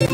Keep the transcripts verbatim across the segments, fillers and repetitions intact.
โม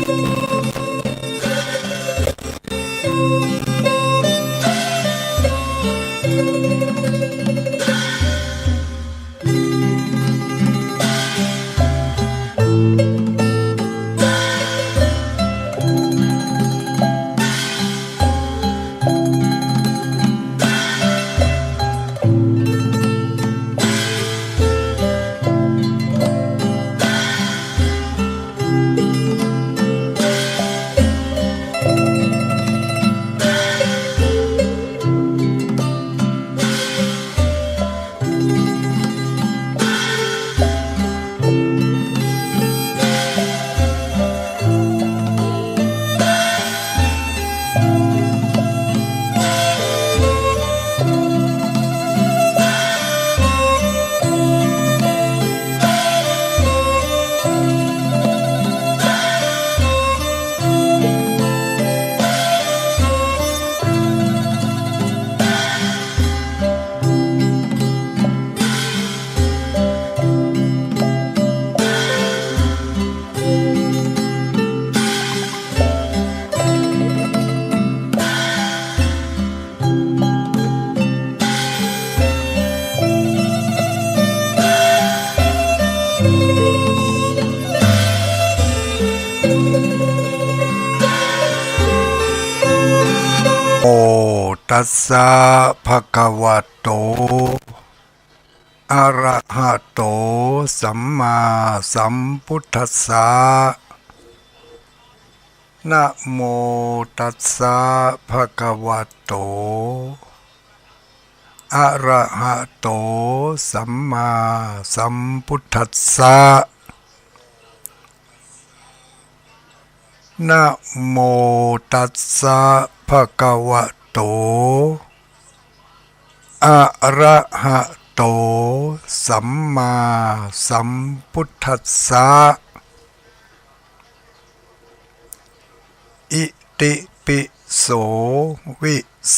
ตัสสะ ภะคะวะโต อะระหะโต สัมมาสัมพุทธัสสะ นะโมตัสสะ ภะคะวะโต อะระหะโต สัมมาสัมพุทธัสสะ นะโมตัสสะ ภะคะวะโต อะระหะโต สัมมาสัมพุทธัสสะ อิติปิโส วิเส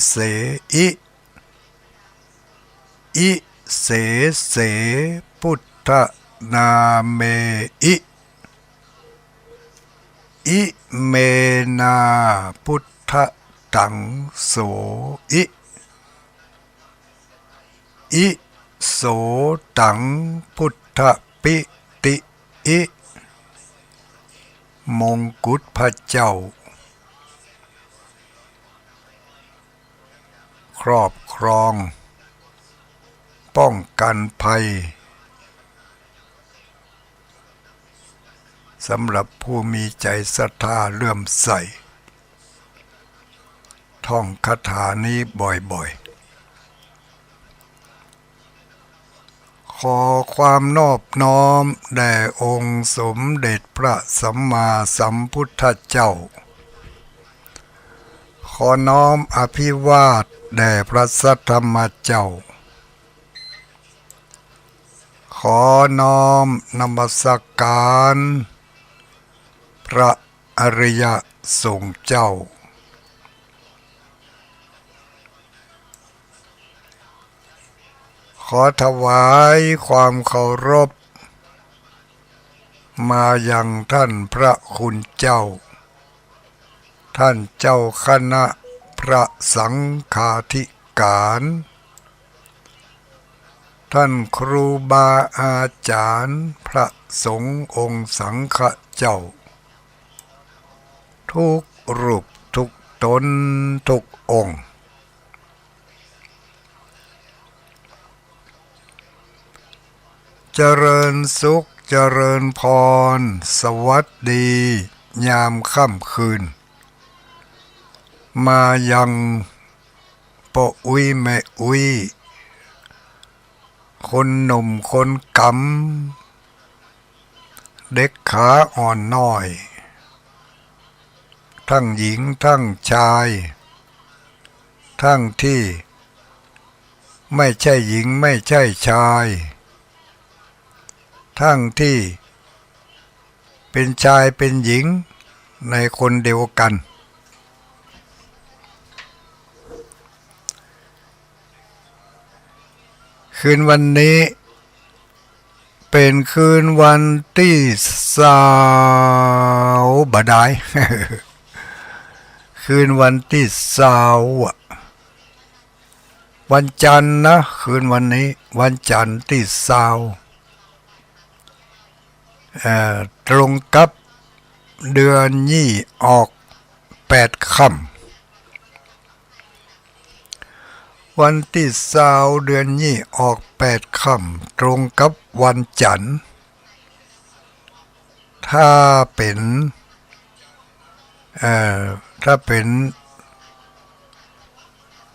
เส อิ อิเสเส พุทธะนาเมอิ อิเมนา พุทธะตังโสอิ อิโสตัง พุทธะปิติอิ มงกุฎพระเจ้า ครอบครอง ป้องกันภัย สำหรับผู้มีใจศรัทธาเลื่อมใส ท่องคาถานี้บ่อยๆ ขอความนอบน้อมแด่องค์สมเด็จพระสัมมาสัมพุทธเจ้า ขอน้อมอภิวาทแด่พระสัทธรรมเจ้า ขอน้อมนมัสการพระอริยสงฆ์เจ้า ขอถวายความเคารพ มายังท่านพระคุณเจ้า ท่านเจ้าคณะพระสังฆาธิการ ท่านครูบาอาจารย์พระสงฆ์องค์สังฆะเจ้า ทุกรูปทุกตนทุกองค์ เจริญสุขเจริญพร สวัสดียามค่ำคืน มายังป้ออุ๊ยแม่อุ๊ย คนหนุ่มคนก๋ำ เด็กขาอ่อนน้อย ทั้งหญิงทั้งชาย ทั้งตี้ไม่ใจ้หญิงไม่ใจ้ชาย ทั้งตี้เป๋นจายเป๋นหญิงในคนเดียวกั๋น คืนวันนี้ เป๋นคืนวันตี้ซาวบ่ดาย คืนวันตี้ซาวอะ วันจันทร์นะ คืนวันนี้ วันจันทร์ตี้ซาว เอ่อ ตรงกับเดือนยี่ออกแปดค่ำ วันตี้ซาวเดือนยี่ออกแปดค่ำ ตรงกับวันจันทร์ ถ้าเป๋น เอ่อ ถ้าเป๋น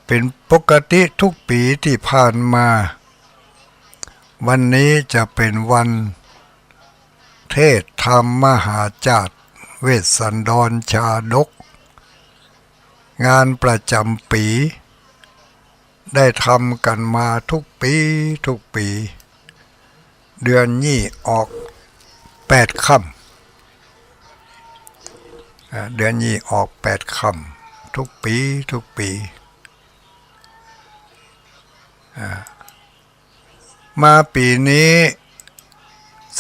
เป๋นปกติทุกปี๋ตี้ผ่านมา วันนี้จะเป๋นวันเทศน์ธรรมมหาฌาตรเวสสันดรชาดก งานประจ๋ำปี๋ ได้ทำกั๋นมาทุกปี๋ ทุกปี๋ เดือนยี่ออกแปดค่ำ อ่า เดือนยี่ออกแปดค่ำ ทุกปี๋ ทุกปี๋ อ่า มาปี๋นี้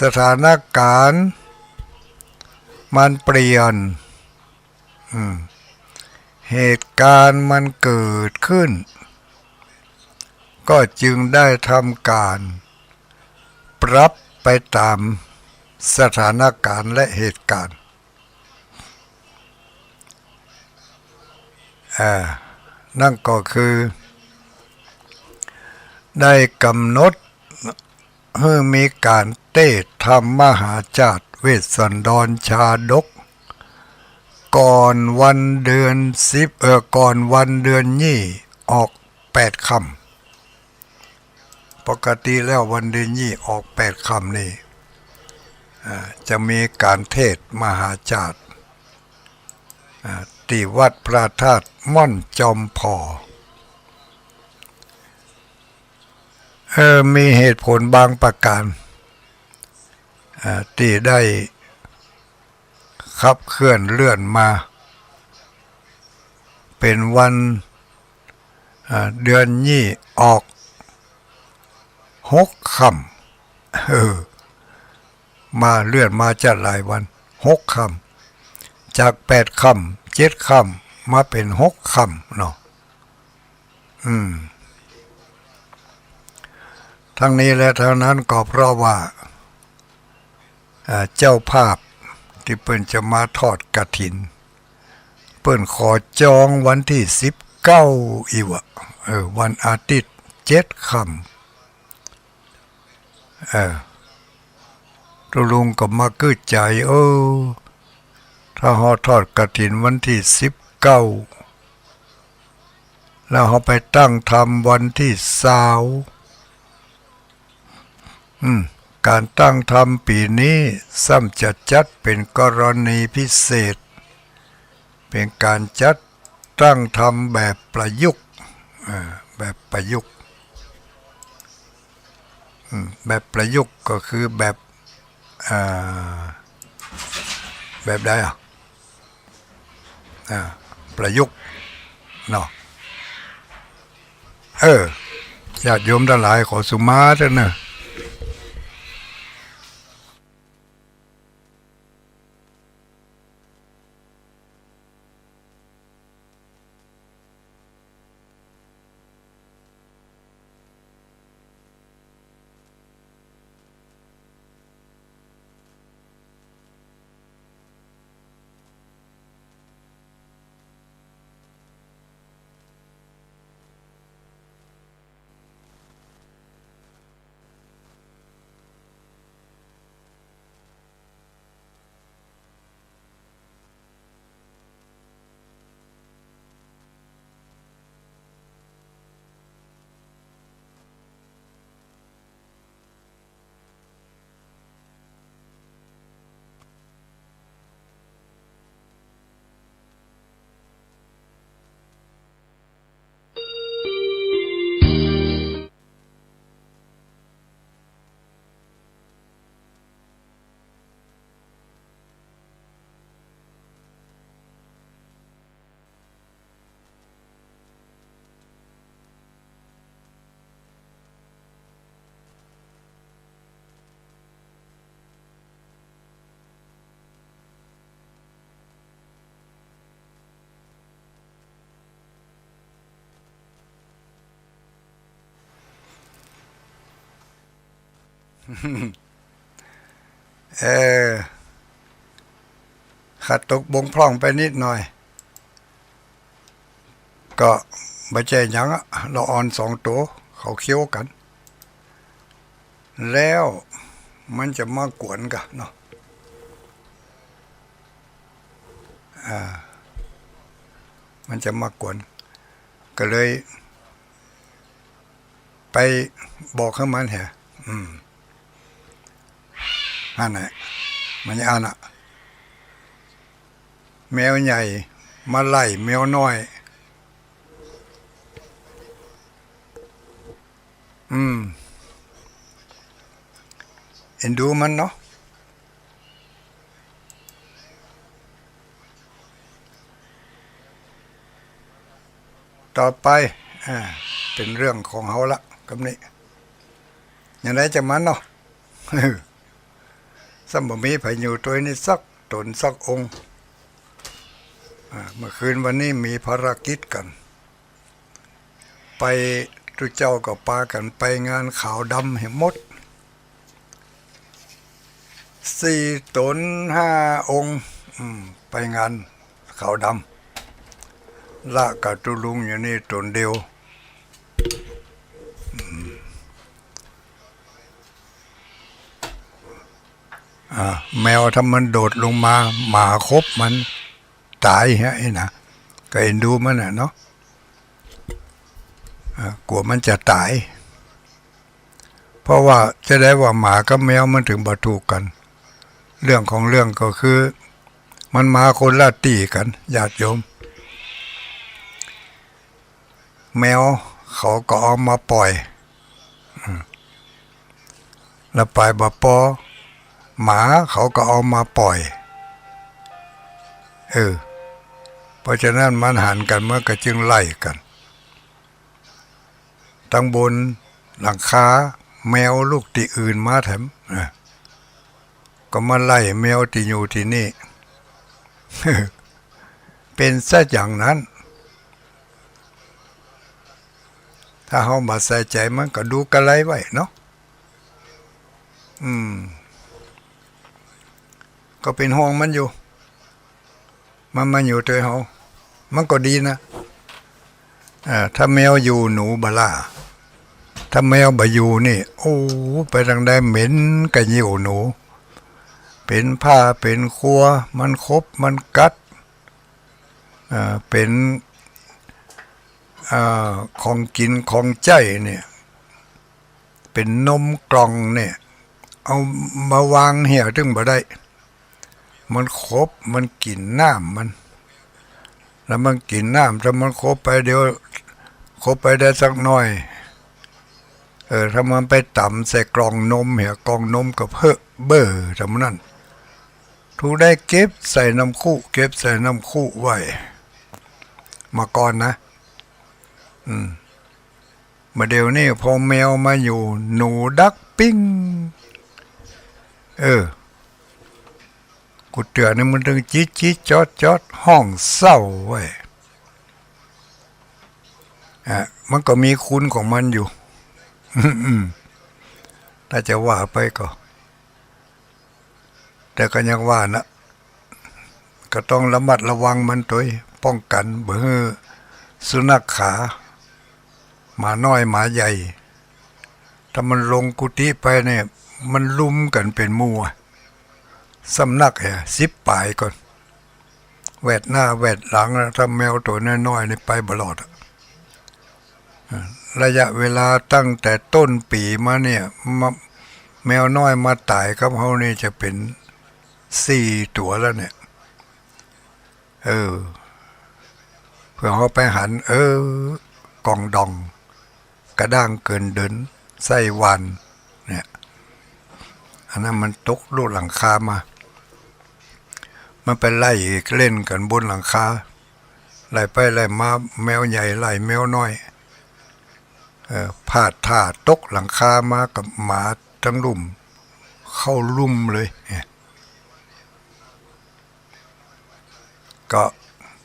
สถานก๋ารณ์มันเปลี่ยน อืม เหตุก๋ารณ์มันเกิดขึ้น ก็จึงได้ทำก๋านปรับไปต๋ามสถานก๋ารณ์และเหตุก๋ารณ์ อ่า นั่นก็คือ ได้ก๋ำหนดหื้อมีก๋านเทศน์ธรรมมหาฌาตรเวสสันดรชาดก ก่อนวันเดือนสิบ เอ่อ ก่อนวันเดือนยี่ออกแปดค่ำ ปกติแล้ววันเดือนยี่ออกแปดค่ำนี่ อ่า จะมีก๋านเทศน์มหาฌาตร อ่า ตี้วัดพระธาตุม่อนจอมผ่อ เออ มีเหตุผลบางประก๋าน อ่า ตี้ได้ขับเคลื่อนเลื่อนมา เป๋นวัน อ่า เดือนยี่ออกหกค่ำ เออ มาเลื่อนมาจ๊าดหลายวัน หกค่ำ จากแปดค่ำ เจ็ดค่ำ มาเป๋นหกค่ำเนาะ อืม ทั้งนี้และทั้งนั้นก็เพราะว่า อ่า เจ้าภาพตี้เปิ้นจะมาทอดกฐิน เปิ้นขอจองวันตี้สิบเก้าอี้วะ เออ วันอาทิตย์ เจ็ดค่ำ เออ ตุ๊ลุงก็มากึ๊ดใจ๋ เออ ถ้าเฮาทอดกฐินวันตี้สิบเก้า แล้วเฮาไปตั้งธรรมวันตี้ซาว อืม ก๋านตั้งธรรมปี๋นี้ซ้ำจะจัดเป๋นกรณีพิเศษ เป๋นก๋านจัดตั้งธรรมแบบประยุกต์ อ่า แบบประยุกต์ อืม แบบประยุกต์ก็คือแบบ อ่า แบบใดอะ อ่า ประยุกต์เนาะ เออ ญาติโยมตังหลายขอสุมาเต๊อะเน่อ เออ ข้าตกบกพร่องไปนิดหน่อย ก็บ่ใจ้หยังอะ ละอ่อนสองตั๋วเขาเคี้ยวกั๋น แล้วมันจะมากวนกั๋นเนาะ อ่า มันจะมากวน ก็เลย ไปบอกหื้อมันแหม อืม หั้นแหละ มันจะอั้นน่ะ แมวใหญ่มาไล่แมวน้อย อืม เอ็นดูมันเนาะ ต่อไป อ่า เป๋นเรื่องของเฮาละ กำนี้ อย่างใดจามันเนาะ ซ้ำบ่มีไผอยู่ตวยนี่สักต๋นสักองค์ อ่า เมื่อคืนวันนี้มีภารกิจกั๋น ไป ตุ๊เจ้าก็ปากั๋นไปงานขาวดำหื้อหมด สี่ต๋นห้าองค์ อืม ไปงานขาวดำ ละก๋าตุ๊ลุงอยู่นี่ต๋นเดียว อืม อ่า แมวถ้ามันโดดลงมา หมาขบมัน ต๋ายเหีย ไอ้นะ ก็เอ็นดูมันน่ะเนาะ อ่า กั๋วมันจะต๋าย เพราะว่าจะได้ว่าหมากับแมวมันถึงบ่ถูกกั๋น เรื่องของเรื่องก็คือ มันมาคนละตี้กั๋น ญาติโยม แมวเขาก็เอามาป่อย อืม แล้วไปบ่ปอ หมาเขาก็เอามาป่อย เออ เพราะฉะนั้นมันหันกั๋น มันก็จึงไล่กั๋น ตังบนหลังคา แมวลูกตี้อื่นมาแถม นะ ก็มาไล่แมวตี้อยู่ตี้นี่ เป๋นซะอย่างนั้น ถ้าเฮาบ่ใส่ใจ๋มันก็ดูกะไรไว้เนาะ อืม ก็เป๋นห่วงมันอยู่ มันมาอยู่ตวยเฮา มันก็ดีนะ อ่า ถ้าแมวอยู่หนูบ่ล่า ถ้าแมวบ่อยู่นี่ โอ้ ไปตางใดเหม็นกะหิ้วหนู เป๋นผ้าเป๋นครัว มันขบมันกัด อ่า เป๋น อ่า ของกิ๋นของใจ๊เนี่ย เป๋นนมกล่องเนี่ย เอามาวางเหียตึงบ่ได้ มันขบ มันกิ๋นน้ำมัน แล้วมันกิ๋นน้ำ ถ้ามันขบไปเดี๋ยว ขบไปได้สักหน้อย เออ ถ้ามันไปต๋ำใส่กล่องนมเหีย กล่องนมก็เผอะเบ้อ ถ้ามันนั้น ถูกได้เก็บใส่น้ำคุ เก็บใส่น้ำคุไว้ เมื่อก่อนนะ อืม บ่าเดี่ยวนี้พอแมวมาอยู่ หนูดักปิ้ง เออ กูเตื๋อนนี่มันตึงจี๊ดจี๊ดจ๊อดจ๊อด ฮ้องเศร้าไว้ อ่ะ มันก็มีคุณของมันอยู่ อืม ถ้าจะว่าไปก็ แต่ก็ยังว่านะ ก็ต้องระมัดระวังมันตวย ป้องกั๋น บ่หื้อสุนัขขา หมาน้อยหมาใหญ่ ถ้ามันลงกุฏิไปเนี่ย มันลุมกั๋นเป๋นหมู่อะ สำนักแหม สิบป๋ายก่อน แวดหน้าแวดหลังนะ ถ้าแมวตั๋วน้อยๆ นี่ไปบ่รอดอะ อ่า ระยะเวลาตั้งแต่ต้นปี๋มาเนี่ย มา แมวน้อยมาต๋ายกับเฮานี่จะเป๋นสี่ตั๋วแล้วเนี่ย เออ เปื้อเฮาไปหัน เออ กองดอง กระด้างเกินเดิน ไส้หว่าน เนี่ย อันนั้นมันตกลุหลังคามา มันไปไล่เล่นกั๋นบนหลังคา ไล่ไปไล่มา แมวใหญ่ไล่แมวน้อย เอ่อ พลาดท่าตกหลังคามากับหมาตังลุ่ม เข้าลุ่มเลย เนี่ย ก็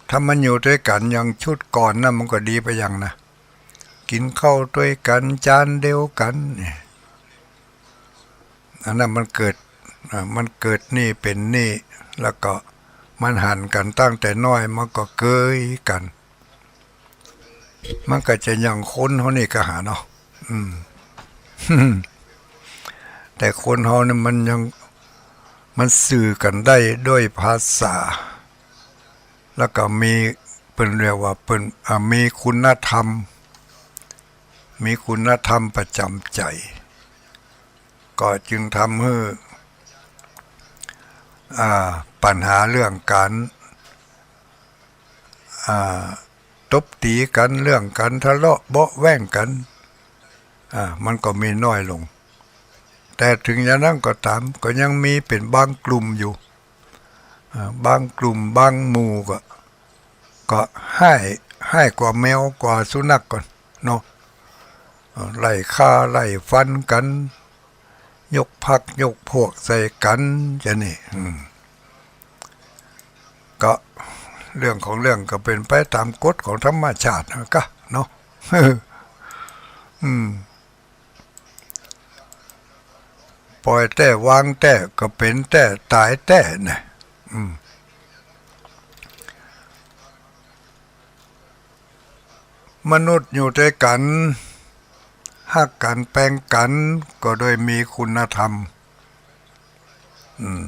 ถ้ามันอยู่ตวยกั๋นอย่างชุดก่อนนะ มันก็ดีไปอย่างนะ กิ๋นข้าวตวยกั๋น จานเดียวกั๋น เนี่ย อันนั้นมันเกิด อ่า มันเกิดนี่เป๋นนี่ แล้วก็มันหันกั๋นตั้งแต่น้อย มันก็เกยกั๋น มันก็จะอย่างคนเฮานี่ก็หาเนาะ อืม แต่คนเฮานี่มันยัง มันสื่อกั๋นได้ด้วยภาษา แล้วก็มี เปิ้นเรียกว่าเปิ้น อ่า มีคุณธรรม มีคุณธรรมประจ๋ำใจ๋ ก็จึงทำหื้อ อ่า ปัญหาเรื่องก๋าน อ่า ตบตี๋กั๋น เรื่องก๋านทะเลาะเบาะแว้งกั๋น อ่า มันก็มีน้อยลง แต่เถิงอย่างนั้นก็ต๋าม ก็ยังมีเป๋นบางกลุ่มอยู่ อ่า บางกลุ่มบางหมู่ก็ ก็ฮ้าย ฮ้ายกว่าแมวกว่าสุนัขก่อนเนาะ เอ่อ ไล่ฆ่าไล่ฟันกั๋น ยกพรรคยกพวกใส่กั๋น จะนี่ อืม ก็เรื่องของเรื่องก็เป๋นไปต๋ามกฎของธรรมชาตินะกะเนาะ อืม ป่อยแต๊วางแต๊ก็เป๋นแต๊ต๋ายแต๊นะ อืม มนุษย์อยู่ตวยกั๋น ฮักกั๋นแปงกั๋น ก็โดยมีคุณธรรม อืม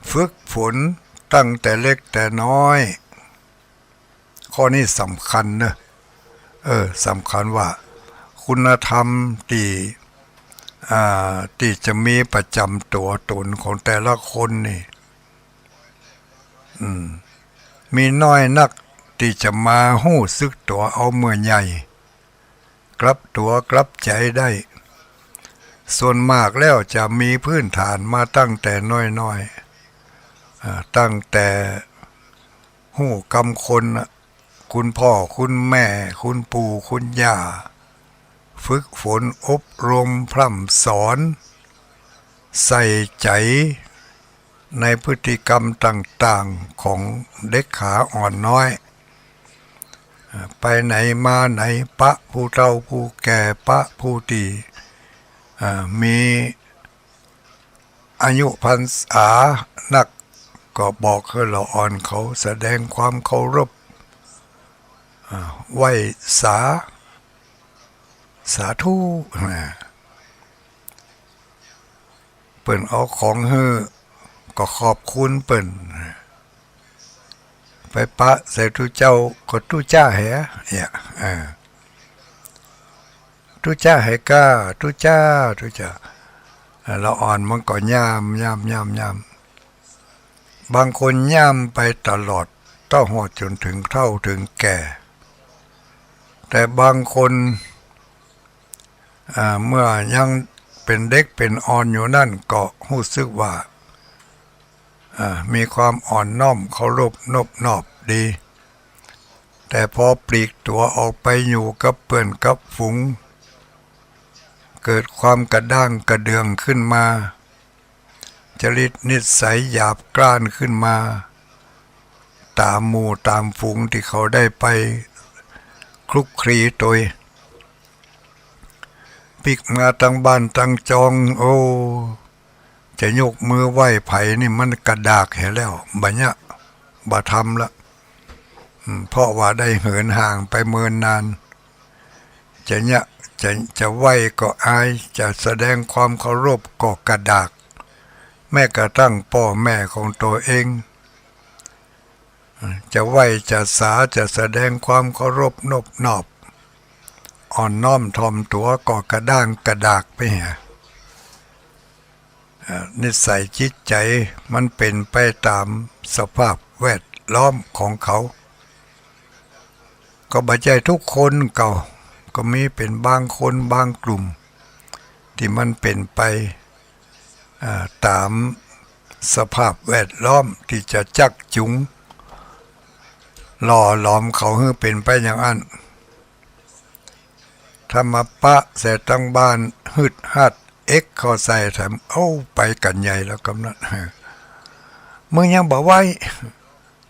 ฝึกฝนตั้งแต่เล็กแต่น้อย ข้อนี้สำคัญเนอะ เออ สำคัญว่าคุณธรรมตี้ อ่า ตี้จะมีประจ๋ำตั๋วต๋นของแต่ละคนนี่ อืม มีน้อยนักตี้จะมาฮู้สึกตั๋วเอาเมื่อใหญ่ กลับตั๋วกลับใจ๋ได้ ส่วนมากแล้วจะมีพื้นฐานมาตั้งแต่น้อยๆ อ่า ตั้งแต่ฮู้กำคนน่ะ คุณพ่อคุณแม่ คุณปู่คุณย่า ฝึกฝนอบรมพร่ำสอน ใส่ใจ๋ในพฤติกรรมต่างๆ ของเด็กขาอ่อนน้อย อ่า ไปไหนมาไหน ปะผู้เฒ่าผู้แก่ ปะผู้ตี้ อ่า มี อายุพรรษานัก ก็บอกหื้อละอ่อนเขาแสดงความเคารพ อ่า ไหว้สา สาธุ นะ เปิ้นเอาของหื้อ ก็ขอบคุณเปิ้น ไปปะใส่ตุ๊เจ้า ก็ตุ๊จ้าแห เนี่ย เออ ตุ๊จ้าแหก้า ตุ๊จ้า ตุ๊จ้า เอ่อ ละอ่อนมันก็ย่ำ ย่ำ ย่ำ ย่ำ บางคนย่ำไปตลอด เต้าหอดจ๋นเถิงเฒ่าเถิงแก่ แต่บางคน อ่า เมื่อยังเป๋นเด็กเป๋นอ่อนอยู่นั้น ก็ฮู้สึกว่า อ่า มีความอ่อนน้อมเคารพนบนอบดี แต่พอปลีกตั๋วออกไปอยู่กับเปื้อนกับฝูง เกิดความกระด้างกระเดื่องขึ้นมา จริตนิสัยหยาบกร้านขึ้นมา ต๋ามหมู่ต๋ามฝูงตี้เขาได้ไปคลุกคลีตวย ปิ๊กมาตังบ้านตังจอง โอ้ จะยกมือไหว้ใผนี่มันกระดากแหแล้ว บ่เยียะ บ่ทำละ อืม เพราะว่าได้เหินห่างไปเมินนาน จะเยียะ จะ จะไหว้ก็อาย จะแสดงความเคารพก็กระดาก แม้กระทั่งป้อแม่ของตั๋วเอง จะไหว้จะสา จะแสดงความเคารพนบนอบ อ่อนน้อมถ่อมตั๋วก็กระด้างกระดากไปแห เอ่อ นิสัยจิตใจ๋มันเป๋นไปต๋ามสภาพแวดล้อมของเขา ก็บ่ใจ้ทุกคนเก่า ก็มีเป๋นบางคนบางกลุ่ม ตี้มันเป๋นไป อ่า ต๋ามสภาพแวดล้อมตี้จะจักจุง หล่อหลอมเขาหื้อเป๋นไปอย่างอั้น ถ้ามาปะใส่ตังบ้าน ฮึดฮัด เอ็กเข้าใส่แถม เอ้า ไปกั๋นใหญ่แล้วกำนั้น มึงยังบ่ไหว้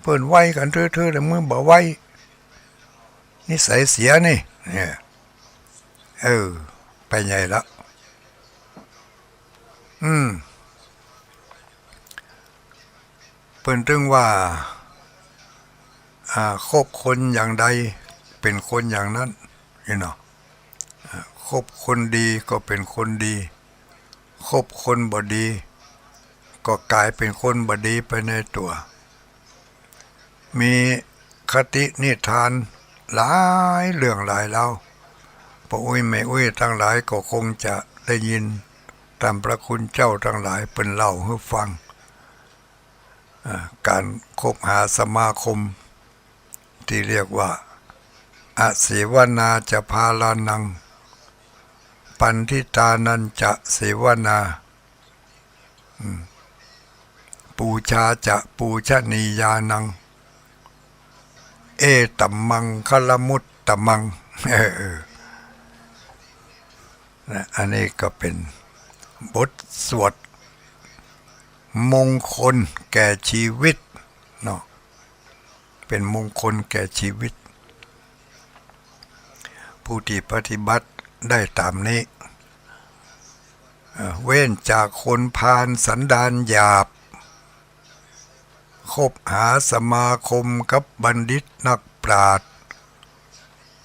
เปิ้นไหว้กั๋นทื่อๆ แล้วมึงบ่ไหว้ นิสัยเสียนี่ เนี่ย เออ ไปใหญ่ละ อืม เปิ้นตึงว่า อ่า คบคนอย่างใด เป๋นคนอย่างนั้น นี่เนาะ อ่า คบคนดีก็เป๋นคนดี คบคนบ่ดี ก็ก๋ายเป๋นคนบ่ดีไปในตั๋ว มีคตินิทานหลายเรื่องหลายราว ป้ออุ๊ยแม่อุ๊ยตังหลายก็คงจะได้ยิน ต้านพระคุณเจ้าตังหลายเปิ้นเล่าหื้อฟัง อ่า ก๋านคบหาสมาคม ตี้เรียกว่า อเสวนาจะพาลานัง ปัณฑิตานัญจะเสวนา อืม ปูชาจะปูชนียานัง เอตัมมังคลมุตตมัง เออ นะ อันนี้ก็เป๋นบทสวดมงคลแก่ชีวิตเนาะ เป๋นมงคลแก่ชีวิต ผู้ตี้ปฏิบัติได้ต๋ามนี้ เอ่อ เว้นจากคนพาลสันดานหยาบ คบหาสมาคมกับบัณฑิตนักปราชญ์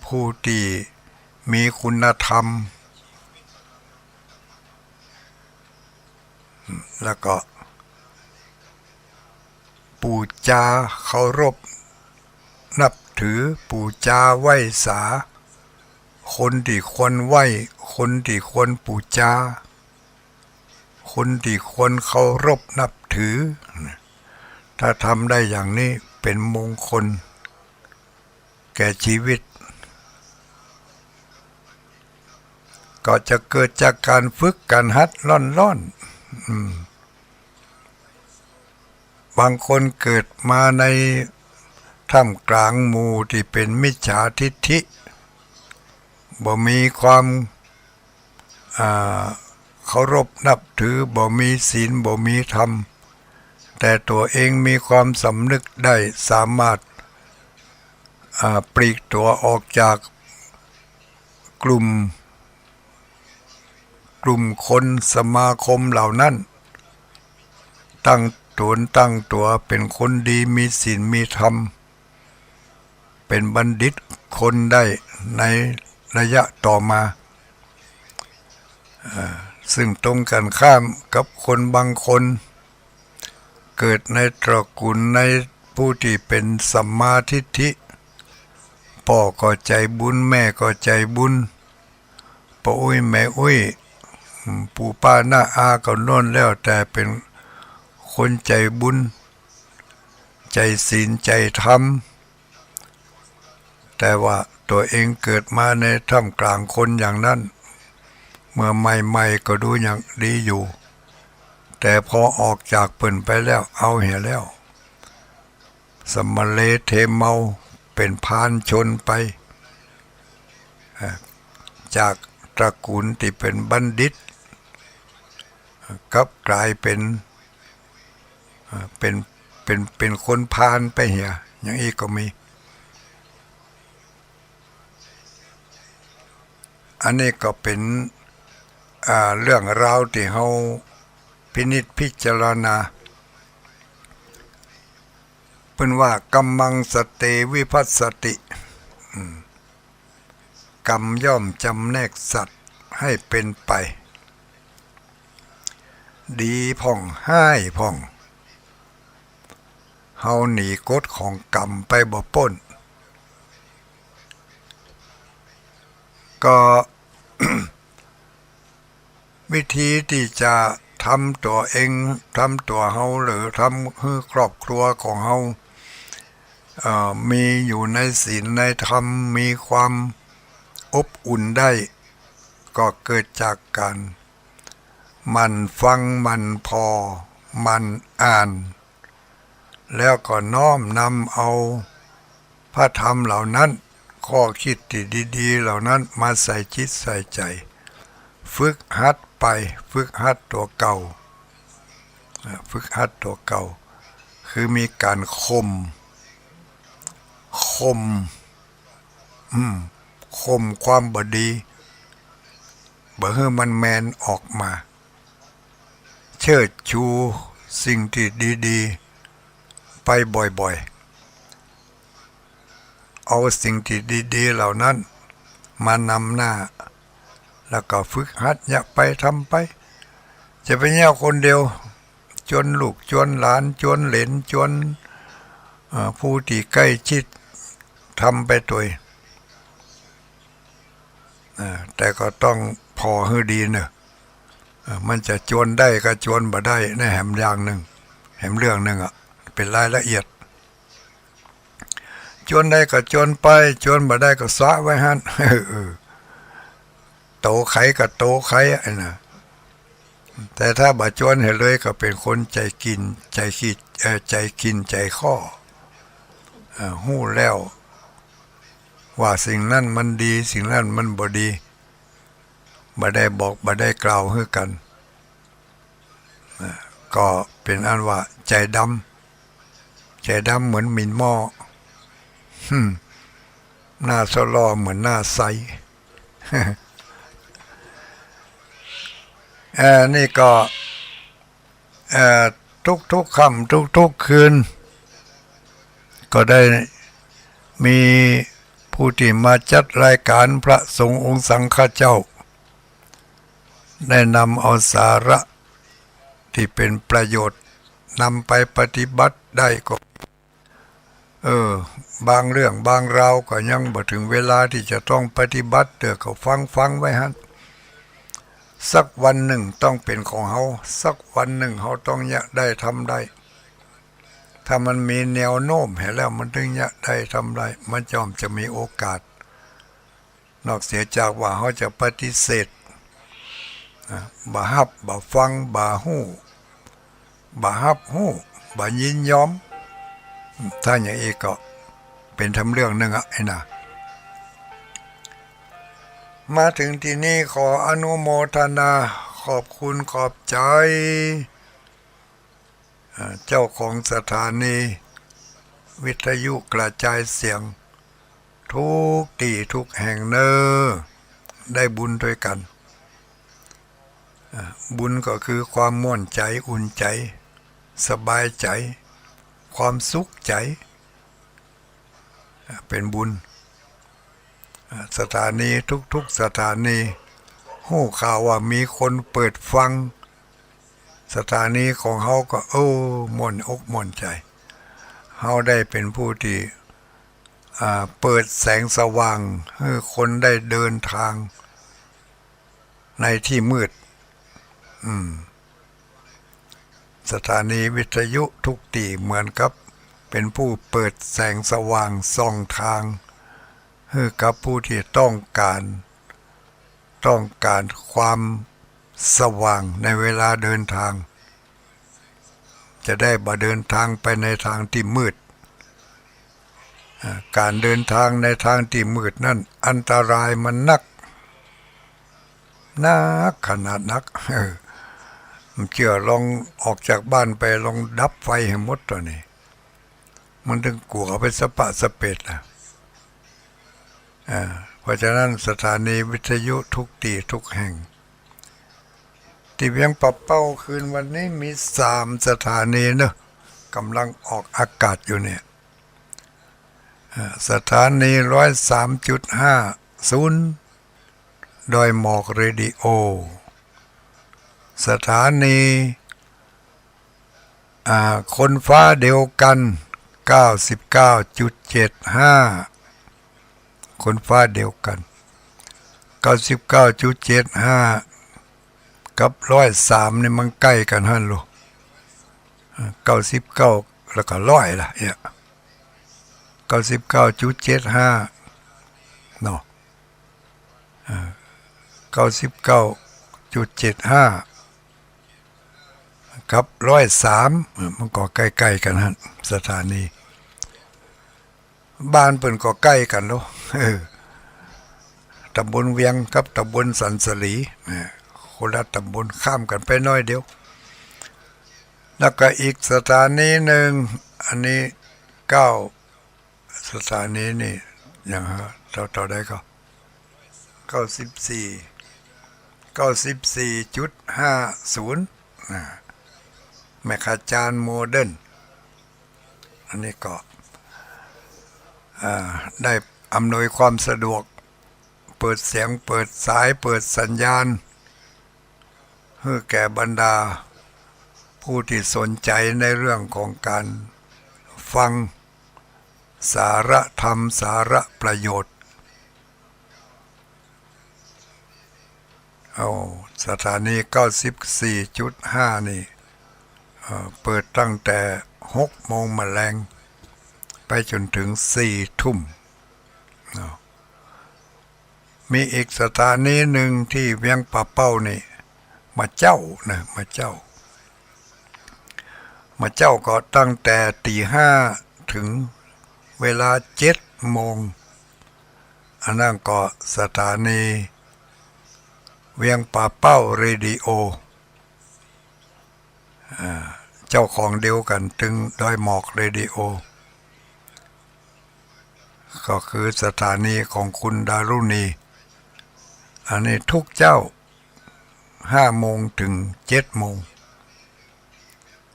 ผู้ตี้มีคุณธรรม แล้วก็ ปู๋จาเคารพนับถือ ปู๋จาไหว้สา คนตี้ควรไหว้ คนตี้ควรปู๋จา คนตี้ควรเคารพนับถือ ถ้าทำได้อย่างนี้เป๋นมงคลแก่ชีวิต ก็จะเกิดจากก๋านฝึกก๋านหัดล่อนๆ อืม บางคนเกิดมาในท่ามกลางหมู่ตี้เป๋นมิจฉาทิฏฐิ บ่มีความ อ่า เคารพนับถือ บ่มีศีล บ่มีธรรม แต่ตั๋วเองมีความสำนึกได้ สามารถ อ่า ปลีกตั๋วออกจากกลุ่ม กลุ่มคนสมาคมเหล่านั้น ตั้งต๋นตั้งตั๋วเป๋นคนดี มีศีลมีธรรม เป๋นบัณฑิตคนได้ในระยะต่อมา เอ่อ ซึ่งตรงกันข้ามกับคนบางคน เกิดในตระกูลในผู้ตี้เป๋นสัมมาทิฏฐิ ป้อก็ใจ๋บุญ แม่ก็ใจ๋บุญ ป้ออุ๊ยแม่อุ๊ย ปู่ป้าน้าอาก็โน่น แล้วแต่เป๋นคนใจ๋บุญ ใจ๋ศีล ใจ๋ธรรม แต่ว่าตั๋วเองเกิดมาในท่ามกลางคนอย่างนั้น เมื่อใหม่ๆ ก็ดูอย่างดีอยู่ แต่พอออกจากเปิ้นไปแล้ว เอาเหียแล้ว สำมะเลเทเมา เป๋นพาลชนไป อ่า จากตระกูลตี้เป๋นบัณฑิต กลับก๋ายเป๋น อ่า เป๋น เป๋น เป๋นคนพาลไปเหีย อย่างอี้ก็มี อันนี้ก็เป๋น อ่า เรื่องราวตี้เฮาพินิจพิจารณา เปิ้นว่า กัมมัง สัตเต วิภัสสติ อืม กรรมย่อมจำแนกสัตว์ให้เป๋นไป ดีพ่อง ฮ้ายพ่อง เฮาหนีกฎของกรรมไปบ่ป๊น ก็ วิธีตี้จะทำตั๋วเอง ทำตั๋วเฮา หรือทำหื้อครอบครัวของเฮา เอ่อ มีอยู่ในศีลในธรรม มีความอบอุ่นได้ ก็เกิดจากก๋านหมั่นฟัง หมั่นผ่อ หมั่นอ่าน แล้วก็น้อมนำเอาพระธรรมเหล่านั้น ข้อคิดตี้ดีๆ เหล่านั้นมาใส่จิตใส่ใจ๋ ฝึกหัดไป ฝึกหัดตั๋วเก่า อ่า ฝึกหัดตั๋วเก่า คือมีก๋านข่ม ข่ม อืม ข่มความบ่ดี บ่หื้อมันแมนออกมา เชิดชูสิ่งตี้ดีๆ ไปบ่อยๆ เอาสิ่งตี้ดีๆ เหล่านั้นมานำหน้า แล้วก็ฝึกหัดเยียะไปทำไป จะไปเยียะคนเดียว จวนลูก จวนหลาน จวนเหลน จวน เอ่อ ผู้ตี้ใก้ชิด ทำไปตวย เอ่อ แต่ก็ต้องผ่อหื้อดีเนาะ เอ่อ มันจะจวนได้กับจวนบ่ได้ ในแหมอย่างนึ่ง แหมเรื่องนึ่งอะ เป๋นรายละเอียด จวนได้ก็จวนไป จวนบ่ได้ก็สะไว้หั้น เออ โตใครก็โตใครอะ ไอ้น่ะ แต่ถ้าบ่จวนหื้อเลยก็เป๋นคนใจ๋กิ๋น ใจ๋ขี้ เอ่อ ใจ๋กิ๋นใจ๋ข้อ เอ่อ ฮู้แล้วว่าสิ่งนั้นมันดี สิ่งนั้นมันบ่ดี บ่ได้บอก บ่ได้กล่าวหื้อกั๋น เอ่อ ก็เป๋นอันว่าใจ๋ดำ ใจ๋ดำเหมือนหมิ่นหม้อ หึ่ม หน้าสะหล่อเหมือนหน้าใส เอ่อ นี่ก็ เอ่อ ทุกๆ ค่ำ ทุกๆ คืน ก็ได้มีผู้ตี้มาจัดรายก๋าน พระสงฆ์องค์สังฆเจ้า ได้นำเอาสาระตี้เป๋นประโยชน์ นำไปปฏิบัติได้ก็ เออ บางเรื่องบางราวก็ยังบ่เถิงเวลาตี้จะต้องปฏิบัติเตื้อ ก็ฟังๆ ไว้หั้น สักวันนึ่งต้องเป๋นของเฮา สักวันนึ่งเฮาต้องเยียะได้ทำได้ ถ้ามันมีแนวโน้มหื้อแล้ว มันเถิงเยียะได้ทำได้ มันย่อมจะมีโอกาส นอกเสียจากว่าเฮาจะปฏิเสธ อ่ะ บ่ฮับ บ่ฟัง บ่ฮู้ บ่ฮับฮู้ บ่ยินยอม ถ้าอย่างอี้ก็เป๋นทำเรื่องนึ่งอะ ไอ้น่ะ มาเถิงตี้นี่ขออนุโมทนา ขอบคุณขอบใจ๋ อ่า เจ้าของสถานีวิทยุกระจายเสียง ทุกตี้ทุกแห่งเน่อ ได้บุญตวยกั๋น อ่า บุญก็คือความม่วนใจ๋ อุ่นใจ๋ สบายใจ๋ ความสุขใจ๋ อ่า เป๋นบุญ อ่า สถานีทุกๆ สถานี ฮู้ข่าวว่ามีคนเปิดฟัง สถานีของเฮาก็ เออ ม่วนอกม่วนใจ๋ เฮาได้เป๋นผู้ตี้ อ่า เปิดแสงสว่างหื้อคนได้เดินตางในตี้มืด อืม สถานีวิทยุทุกตี้เหมือนกับเป๋นผู้เปิดแสงสว่างส่องตางหื้อกับผู้ตี้ต้องก๋าน ต้องก๋านความสว่างในเวลาเดินตาง จะได้บ่เดินตางไปในตางตี้มืด อ่า ก๋านเดินตางในตางตี้มืดนั้นอันตรายมันนัก นักขนาดนัก เออ บ่เจื้อลองออกจากบ้านไปลองดับไฟหื้อหมดต๋อนนี้ มันเถิงกั๋วไปสะปะสะเปดน่ะ อ่า เพราะฉะนั้นสถานีวิทยุทุกตี้ทุกแห่ง ตี้เวียงป่าเป้าคืนวันนี้มีสามสถานีเนาะ ก่ำลังออกอากาศอยู่เนี่ย อ่า สถานีร้อยสามจุดห้าศูนย์ ดอยหมอกเรดิโอ สถานี อ่า คนฟ้าเดียวกั๋น เก้าสิบเก้าจุดเจ็ดห้า คนฟ้าเดียวกั๋น เก้าสิบเก้าจุดเจ็ดห้า กับร้อยสามนี่มันใก้กั๋นหั้นโล อ่า เก้าสิบเก้า แล้วก็ร้อยล่ะ เนี่ย เก้าสิบเก้าจุดเจ็ดห้า เนาะ อ่า เก้าสิบเก้าจุดเจ็ดห้า กับร้อยสาม อ่า มันก็ใก้ๆ กั๋นหั้น สถานี บ้านเปิ้นก็ใก้กั๋นโล เออ ต๋ำบลเวียงกับต๋ำบลสันสลี อ่า คนละต๋ำบล ข้ามกั๋นไปน้อยเดียว แล้วก็อีกสถานีนึ่ง อันนี้เก้า สถานีนี่ อย่างฮะ เต้า เต้าใดก็ เก้าสิบสี่ เก้าสิบสี่จุดห้าศูนย์ อ่า แม่ขจารย์โมเดิร์น อันนี้ก็ อ่า ได้อำนวยความสะดวก เปิดเสียง เปิดสาย เปิดสัญญาณ หื้อแก่บรรดาผู้ตี้สนใจ๋ในเรื่องของก๋านฟังสาระธรรม สาระประโยชน์ เอา สถานี เก้าสิบสี่จุดห้า นี่ เอ่อ เปิดตั้งแต่หกโมงแมลง ไปจ๋นเถิงสี่ทุ่ม เนาะ มีอีกสถานีนึ่งตี้เวียงป่าเป้านี่ มาเจ๊านะ มาเจ๊า มาเจ๊าก็ตั้งแต่ตี๋ห้าเถิงเวลาเจ็ดโมง อันนั้นก็สถานีเวียงป่าเป้าเรดิโอ อ่า เจ้าของเดียวกั๋นตึงดอยหมอกเรดิโอ ก็คือสถานีของคุณดารุณี อันนี้ทุกเจ๊า ห้าโมงเถิงเจ็ดโมง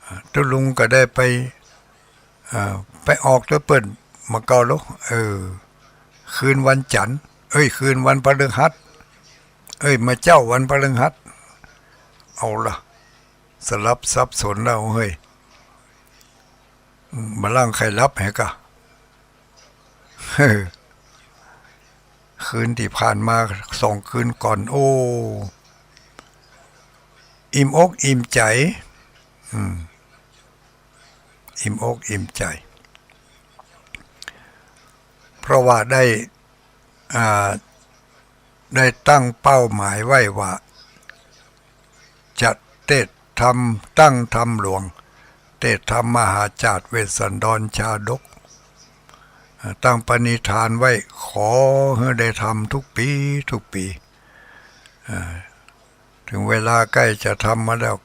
อ่า ตุ๊ลุงก็ได้ไป อ่า ไปออกตวยเปิ้นมาเก๊าลอ เออ คืนวันจั๋นทร์ เอ้ย คืนวันพฤหัส เอ้ย มาเจ๊าวันพฤหัส เอาละ สลับสับสนแล้วเฮ้ย บ่าล่างใค่หลับแหกะ คืนตี้ผ่านมาสองคืนก่อน โอ้ อิ่มอกอิ่มใจ๋ อืม อิ่มอกอิ่มใจ๋ เพราะว่าได้ อ่า ได้ตั้งเป้าหมายไว้ว่า จะเตสน์ธรรม ตั้งธรรมหลวง เตสน์ธรรมมหาจาตุเวสสันดรชาดก อ่า ตั้งปณิธานไว้ ขอหื้อได้ทำทุกปี๋ ทุกปี๋ อ่า เถิงเวลาใก้จะทำมาแล้ว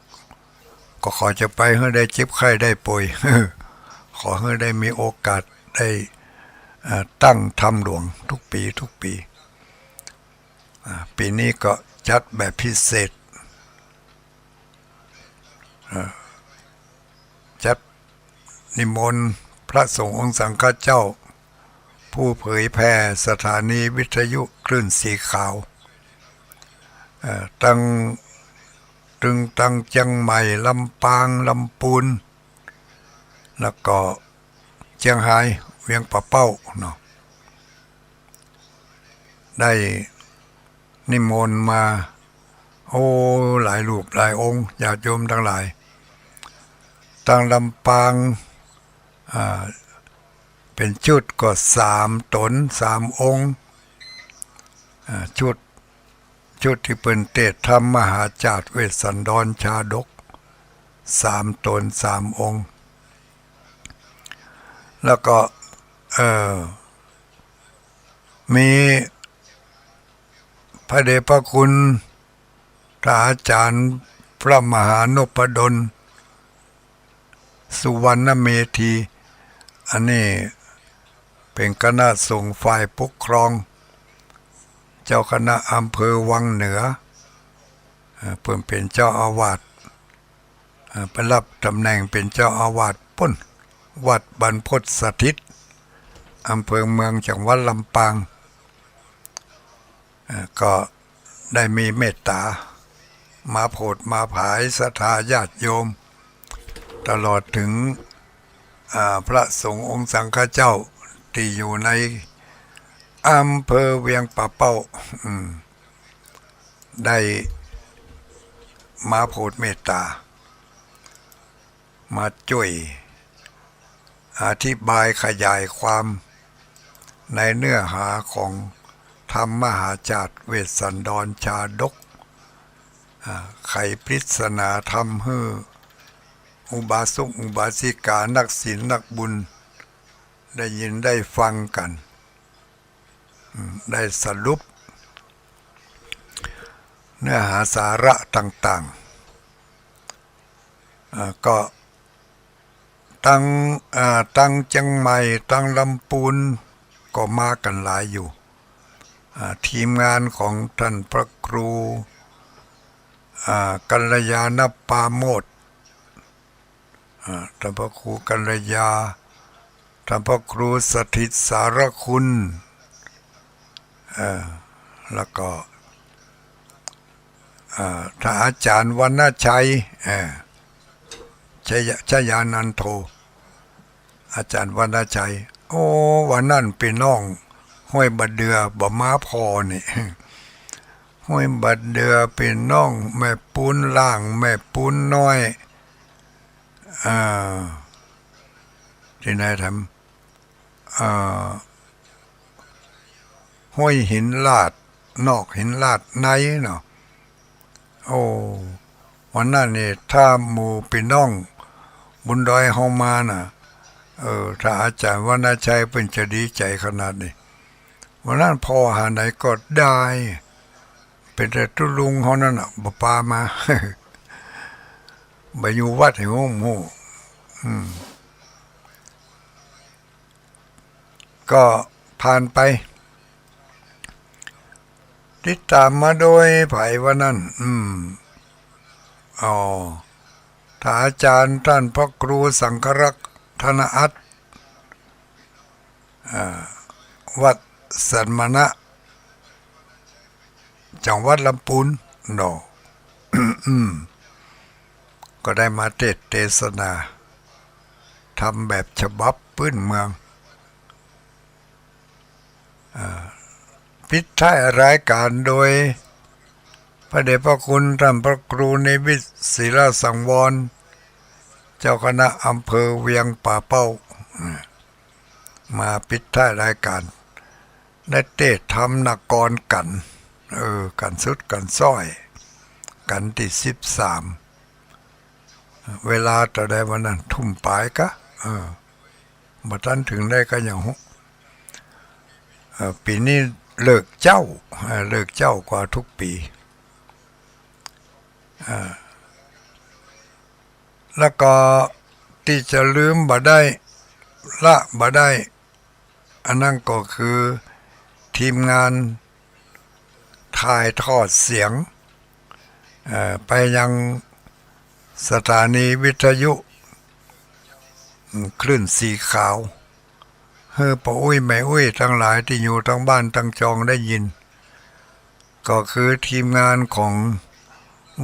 ก็ขอจะไปหื้อได้เจ็บไข้ได้ป่วย ขอหื้อได้มีโอกาสได้ อ่า ตั้งธรรมหลวงทุกปี๋ ทุกปี๋ อ่า ปี๋นี้ก็จัดแบบพิเศษ อ่า จัดนิมนต์พระสงฆ์องค์สังฆเจ้า ผู้เผยแผ่สถานีวิทยุคลื่นสีขาว เอ่อ ตึง ตึงตังเจียงใหม่ ลำปาง ลำปูน แล้วก็เจียงฮาย เวียงป่าเป้าเนาะ ได้นิมนต์มา โอ้ หลายรูปหลายองค์ ญาติโยมตังหลาย ตังลำปาง อ่า เป๋นจุดก็สามต๋น สามองค์ อ่า จุด จุดตี้เปิ้นเตสน์ธรรมมหาจาตุเวสสันดรชาดก สามต๋น สามองค์ แล้วก็ เอ่อ มีพระเดชพระคุณ ท่านอาจารย์พระมหานพดล สุวรรณเมธี อันนี้เป๋นคณะสงฆ์ฝ่ายปกครอง เจ้าคณะอำเภอวังเหนือ เอ่อ เปิ้นเป๋นเจ้าอาวาส เอ่อ ไปรับต๋ำแหน่งเป๋นเจ้าอาวาสปู๊น วัดบรรพตสถิต อำเภอเมือง จังหวัดลำปาง เอ่อ ก็ได้มีเมตต๋า มาโผดมาผายศรัทธาญาติโยม ตลอดเถิง อ่า พระสงฆ์องค์สังฆเจ้าตี้อยู่ในอำเภอเวียงป่าเป้า อืม ได้มาโผดเมตต๋า มาจ้วยอธิบายขยายความในเนื้อหาของธรรมมหาจาตุเวสสันดรชาดก อ่า ไขปริศนาธรรมหื้ออุบาสกอุบาสิกา นักศีลนักบุญ ได้ยินได้ฟังกั๋น อืม ได้สรุปเนื้อหาสาระต่างๆ อ่า ก็ตัง อ่า ตังเจียงใหม่ ตังลำปูน ก็มากั๋นหลายอยู่ อ่า ทีมงานของท่านพระครู อ่า กัลยาณปราโมทย์ อ่า ต้านพระครูกัลยา ต้านพระครูสถิตสารคุณ เอ่อ แล้วก็ อ่า ต้านอาจ๋ารย์วรรณชัย เอ่อ ชย- ชยานันโท อาจ๋ารย์วรรณชัย โอ้ วันนั้นปี้น้องห้วยบาดเดื่อบ่มาผ่อนี่ ห้วยบาดเดื่อปี้น้องแม่ปูนล่าง แม่ปูนน้อย อ่า ตี้ไหนแถม อ่า ห้วยหินลาดนอก หินลาดในเนาะ โอ้ วันนั้นนี่ ถ้าหมู่ปี้น้องบุญดอยเฮามาน่ะ เออ ต้านอาจ๋ารย์วรรณชัยเปิ้นจะดีใจ๋ขนาดนี้ วันนั้นผ่อหาไหนก็ได้ เป๋นแต่ตุ๊ลุงเฮานั้นน่ะ บ่ปามา บ่อยู่วัดหื้อ บ่ฮู้ อืม ก็ผ่านไป ติดต๋ามมาโดยใผวันนั้น อืม อ๋อ ต้านอาจ๋ารย์ ต้านพระครูสังฆรักษ์ ธนอัต อ่า วัดสันมณะ จังหวัดลำปูนเนาะ อืม ก็ได้มาเตสน์เตสนาธรรมแบบฉบับปื้นเมือง อ่า ปิดท้ายรายก๋านโดยพระเดชพระคุณต้านพระครูเนวิต ศิลสังวร เจ้าคณะอำเภอเวียงป่าเป้า อ่า มาปิดท้ายรายก๋าน ได้เตสน์ธรรมนครกั๋น เออ กั๋นสุดกั๋นซ้อย กั๋นตี้สิบสาม เวลาเต้าใดวันนั้น ทุ่มป๋ายกะ เออ บ่ตันเถิงใดก็ยังฮู้ เออ ปี๋นี้เลิกเจ๊า เออ เลิกเจ๊ากว่ากู้ปี๋ อ่า แล้วก็ตี้จะลืมบ่ได้ ละบ่ได้ อันนั้นก็คือทีมงานถ่ายทอดเสียง เอ่อ ไปยังสถานีวิทยุ อืม คลื่นสีขาว หื้อป้ออุ๊ยแม่อุ๊ยตังหลายตี้อยู่ตังบ้านตังจองได้ยิน ก็คือทีมงานของ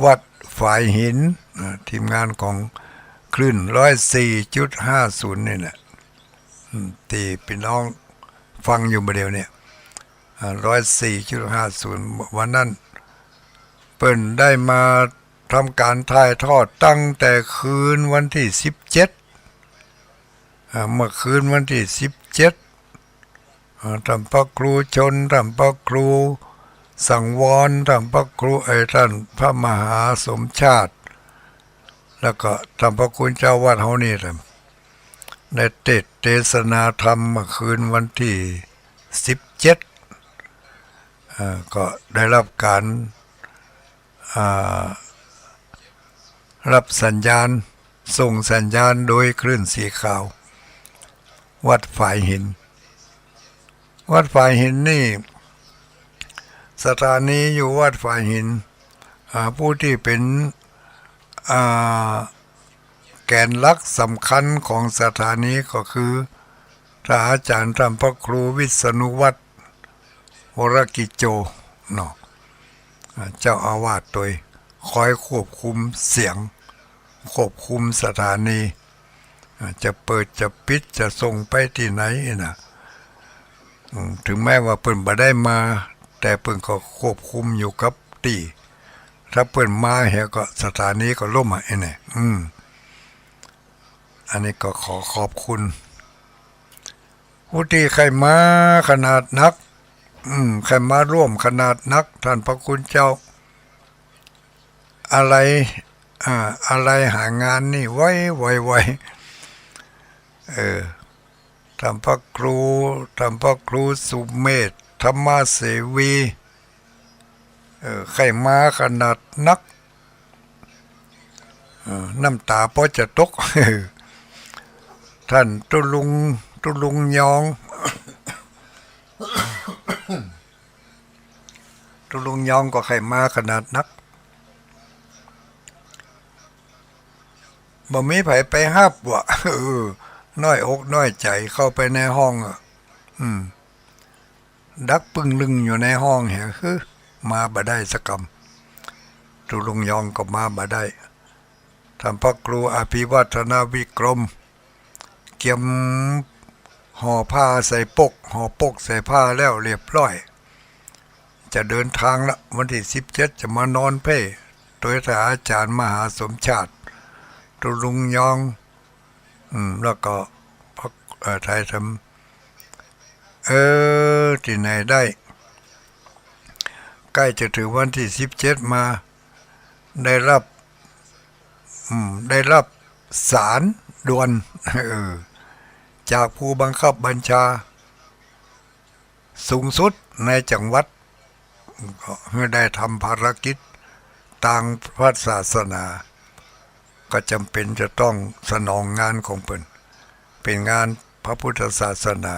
วัดฝายหิน อ่า ทีมงานของคลื่นร้อยสี่จุดห้าศูนย์นี่แหละ อืม ตี้ปี้น้องฟังอยู่บ่าเดี่ยวเนี่ย อ่า ร้อยสี่จุดห้าศูนย์ วันนั้นเปิ้นได้มาทำก๋านถ่ายทอดตั้งแต่คืนวันตี้สิบเจ็ด อ่า เมื่อคืนวันตี้สิบเจ็ด อ่า ต้านพระครูชน ต้านพระครูสังวร ต้านพระครู เอ่อ ต้านพระมหาสมชาติ แล้วก็ต้านพระคุณเจ้าวัดเฮานี่แหละ ได้เตสน์เตสนาธรรมเมื่อคืนวันตี้สิบเจ็ด อ่า ก็ได้รับก๋าน อ่า รับสัญญาณ ส่งสัญญาณโดยคลื่นสีขาว วัดฝายหิน วัดฝายหินนี่ สถานีอยู่วัดฝายหิน อ่า ผู้ตี้เป๋น อ่า แก๋นหลักสำคัญของสถานีก็คือ ต้านอาจ๋ารย์ต้านพระครูวิษณุวัฒน์ วรกิจโจ เนาะ อ่า เจ้าอาวาสโตย คอยควบคุมเสียง ควบคุมสถานี อ่า จะเปิดจะปิด จะส่งไปตี้ไหนน่ะ อืม เถิงแม้ว่าเปิ้นบ่ได้มา แต่เปิ้นก็ควบคุมอยู่กับตี้ ถ้าเปิ้นมาเหียก็สถานีก็ล่มอ่ะ ไอ้เนี่ย อืม อันนี้ก็ขอขอบคุณ ผู้ตี้ใค่มาขนาดนัก อืม ใค่มาร่วมขนาดนัก ต้านพระคุณเจ้า อาลัย อ่า อาลัยหางานนี่ไว ไว ไว เออ ต้านพระครู ต้านพระครูสุเมธ ธรรมเสวี เออ ใค่มาขนาดนัก เออ น้ำต๋าป้อจะตก ต้านตุ๊ลุง ตุ๊ลุงยอง ตุ๊ลุงยองก็ใค่มาขนาดนัก บ่มีใผไปฮับว่ะ เออ น้อยอกน้อยใจ๋เข้าไปในห้องอะ อืม ดักปึ้งลึงอยู่ในห้องแหม หือ มาบ่ได้สักกำ ตุ๊ลุงยองก็มาบ่ได้ ท่านพระครูอภิวัฒนวิกรม เกียมห่อผ้าใส่ปก ห่อปกใส่ผ้าแล้วเรียบร้อย จะเดินทางละ วันตี้สิบเจ็ดจะมานอนเพ่ โตยถ้าอาจ๋ารย์มหาสมชาติ ตุ๊ลุงยอง อืม แล้วก็พระ เอ่อ ไทยธรรม เออ ตี้ไหนได้ ใก้จะเถิงวันตี้สิบเจ็ดมา ได้ฮับ อืม ได้ฮับสารด่วน เออ จากผู้บังคับบัญชาสูงสุดในจังหวัด ก็หื้อได้ทำภารกิจตางพระศาสนา ก็จำเป๋นจะต้องสนองงานของเปิ้น เป๋นงานพระพุทธศาสนา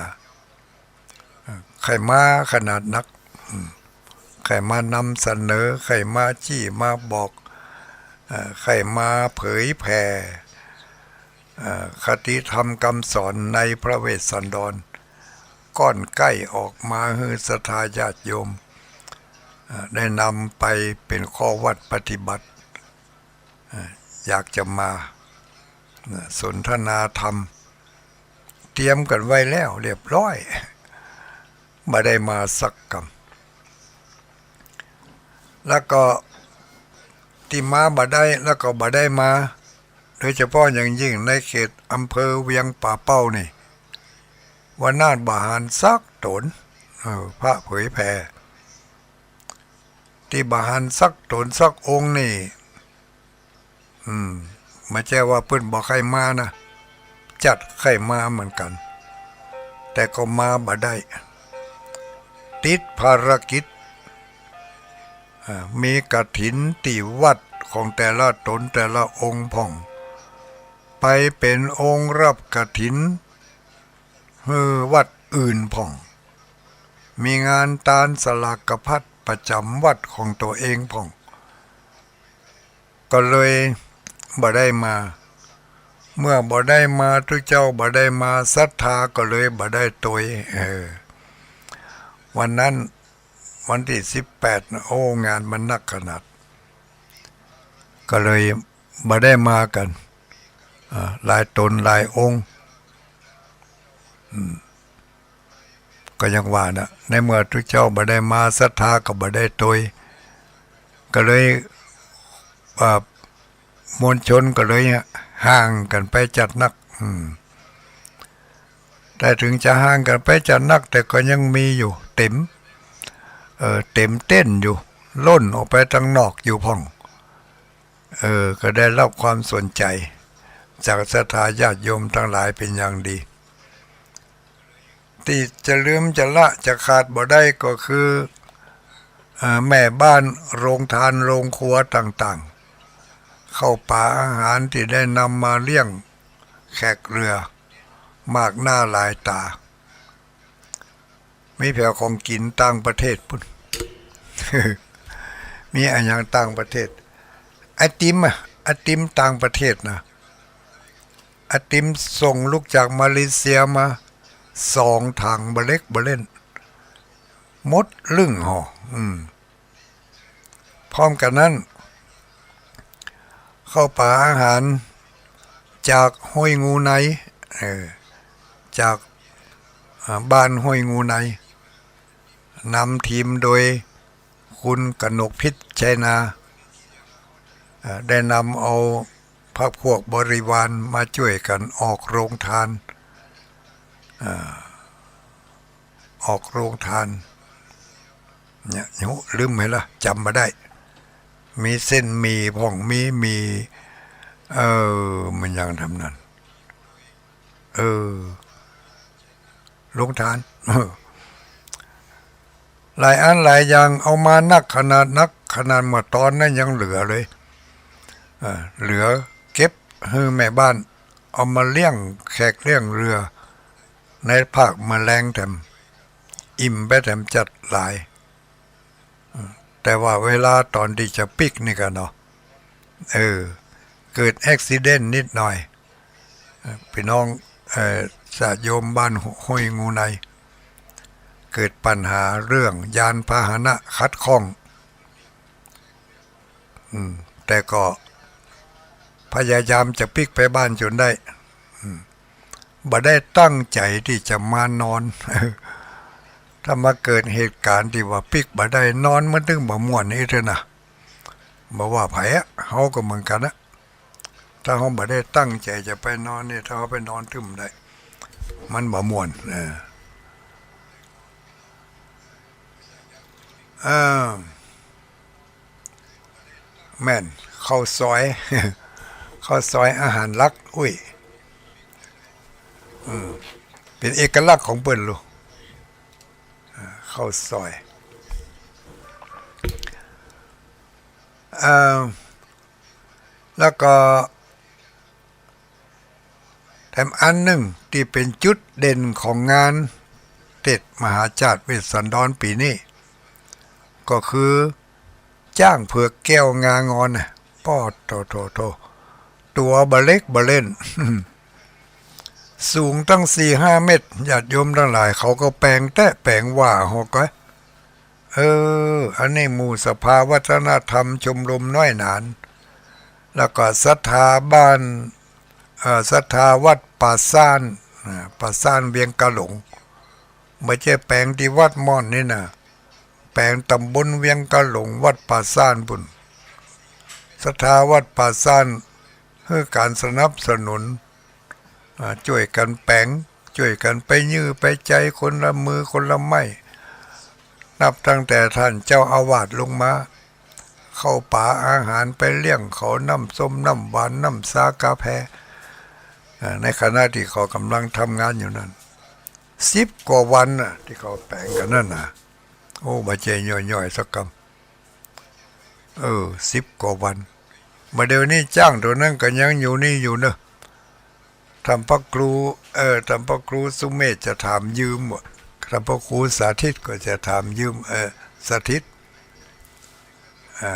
ใค่มาขนาดนัก อืม ใค่มานำเสนอ ใค่มาจี้มาบอก เอ่อ ใค่มาเผยแผ่ เอ่อ คติธรรมกำสอนในพระเวสสันดร ก้อนใก้ออกมาหื้อศรัทธาญาติโยม เอ่อ ได้นำไปเป๋นข้อวัดปฏิบัติ เอ่อ อยากจะมา สนทนาธรรม เตรียมกั๋นไว้แล้วเรียบร้อย บ่ได้มาสักกำ แล้วก็ตี้มาบ่ได้ แล้วก็บ่ได้มา โดยเฉพาะอย่างยิ่งในเขตอำเภอเวียงป่าเป้านี่ ว่านาดบ่หันสักต๋น เออ พระเผยแผ่ ตี้บ่หันสักต๋นสักองค์นี่ อืม บ่ใจ้ว่าเปิ้นบ่ใค่มานะ จัดใค่มาเหมือนกั๋น แต่ก็มาบ่ได้ ติดภารกิจ อ่า มีกฐินตี้วัดของแต่ละต๋นแต่ละองค์พ่อง ไปเป๋นองค์ฮับกฐินหื้อวัดอื่นพ่อง มีงานตานสลากพัดประจ๋ำวัดของตั๋วเองพ่อง ก็เลยบ่ได้มา เมื่อบ่ได้มา ตุ๊เจ้าบ่ได้มา ศรัทธาก็เลยบ่ได้ตวย เออ วันนั้น วันตี้สิบแปดนะ โอ้ งานมันนักขนาด ก็เลยบ่ได้มากั๋น อ่า หลายต๋นหลายองค์ อืม ก็อย่างว่านะ ในเมื่อตุ๊เจ้าบ่ได้มา ศรัทธาก็บ่ได้ตวย ก็เลย อ่า มวลชนก็เลยห่างกั๋นไปจัดนัก อืม แต่เถิงจะห่างกั๋นไปจัดนัก แต่ก็ยังมีอยู่ เต็ม เอ่อ เต็มเต็นท์อยู่ ล้นออกไปตังนอกอยู่พ่อง เออ ก็ได้ฮับความสนใจ๋จากศรัทธาญาติโยมตังหลายเป๋นอย่างดี ตี้จะลืมจะละจะขาดบ่ได้ก็คือ เอ่อ แม่บ้านโรงทานโรงครัวต่างๆ ข้าวป๋าอาหารตี้ได้นำมาเลี้ยงแขกเรือ มากหน้าหลายต๋า มีแผวของกิ๋นต่างประเทศปุ้น มีอะหยังต่างประเทศ ไอติมอะ ไอติมต่างประเทศนะ ไอติมส่งลูกจากมาเลเซียมาสองถัง บ่เล็กบ่เล่น หมดลึ่งห่อ อืม พร้อมกั๋นนั้น ข้าวป๋าอาหารจากห้วยงูใน เออ จาก อ่า บ้านห้วยงูใน นำทีมโดยคุณกนกพิษ ชัยนา เอ่อ ได้นำเอาพรรคพวกบริวารมาจ้วยกั๋นออกโรงทาน เอ่อ ออกโรงทาน เนี่ย โห ลืมไปละ จ๋ำบ่ได้ มีเส้นหมี่พ่อง มีหมี่ เออ มันอย่างทำนั้น เออ โรงทาน หลายอันหลายอย่าง เอามานักขนาดนัก ขนาดเมื่อตอนนั้นยังเหลือเลย เออ เหลือเก็บหื้อแม่บ้าน เอามาเลี้ยงแขกเลี้ยงเรือ ในภาคเมื่อแลงแถม อิ่มไปแถมจัดหลาย แต่ว่าเวลาต๋อนตี้จะปิ๊กนี่ก่ะเนาะ เออ เกิดแอ็กซิเดนต์นิดหน่อย เอ่อ ปี้น้อง เอ่อ ญาติโยมบ้านห้วยงูใน เกิดปัญหาเรื่องยานพาหนะขัดข้อง อืม แต่ก็พยายามจะปิ๊กไปบ้านจ๋นได้ อืม บ่ได้ตั้งใจ๋ตี้จะมานอน ถ้ามาเกิดเหตุก๋ารณ์ตี้ว่าปิ๊กบ่ได้นอน มันตึงบ่ม่วนอี้เต๊อะนะ บ่ว่าใผอะ เฮาก็เหมือนกั๋นนะ ถ้าเฮาบ่ได้ตั้งใจ๋จะไปนอนนี่ ถ้าเฮาไปนอนตึมได้ มันบ่ม่วน เออ เออ แม่น ข้าวซอย ข้าวซอยอาหารหลัก อุ้ย อืม เป๋นเอกลักษณ์ของเปิ้นลูก อ่า ข้าวซอย เอ่อ แล้วก็แถมอันนึ่งตี้เป๋นจุดเด่นของงานเต็ดมหาจ้าดเวสสันดรปี๋นี้ ก็คือจ๊างเผือกแก้วงางอนน่ะ ป้อโธ่โธ่โธ่ ตั๋วบ่าเล็กบ่าเล่น สูงตั้งสี่ห้าเมตร ญาติโยมตังหลาย เขาก็แป๋งแต๊แป๋งว่า ฮอกอย เออ อันนี้หมู่สภาวัฒนธรรมชมรมน้อยหนาน แล้วก็ศรัทธาบ้าน เอ่อ ศรัทธาวัดป่าซ่าน อ่า ป่าซ่านเวียงกาหลง บ่ใจ้แป๋งตี้วัดม่อนนี่นะ แป๋งต๋ำบลเวียงกาหลง วัดป่าซ่านปู้น ศรัทธาวัดป่าซ่าน หื้อก๋านสนับสนุน อ่า จ้วยกั๋นแป๋ง จ้วยกั๋นไปยื้อไปใจ๋คนละมือคนละไม้ นับตั้งแต่ต้านเจ้าอาวาสลงมา ข้าวป๋าอาหารไปเลี้ยงเขา น้ำส้มน้ำหวาน น้ำซากาแฟ อ่า ในขณะตี้เขาก่ำลังทำงานอยู่นั้น สิบกว่าวันน่ะ ตี้เขาแป๋งกั๋นนั้นน่ะ โอ้ บ่ใจ้ย่อยๆ สักกำ เออ สิบกว่าวัน บ่าเดี่ยวนี้จ๊างตั๋วนั้นก็ยังอยู่นี่อยู่เนาะ ต้านพระครู เอ่อ ต้านพระครูสุเมธจะถามยืมบ่ ต้านพระครูสาธิตก็จะถามยืม เอ่อ สถิต อ่า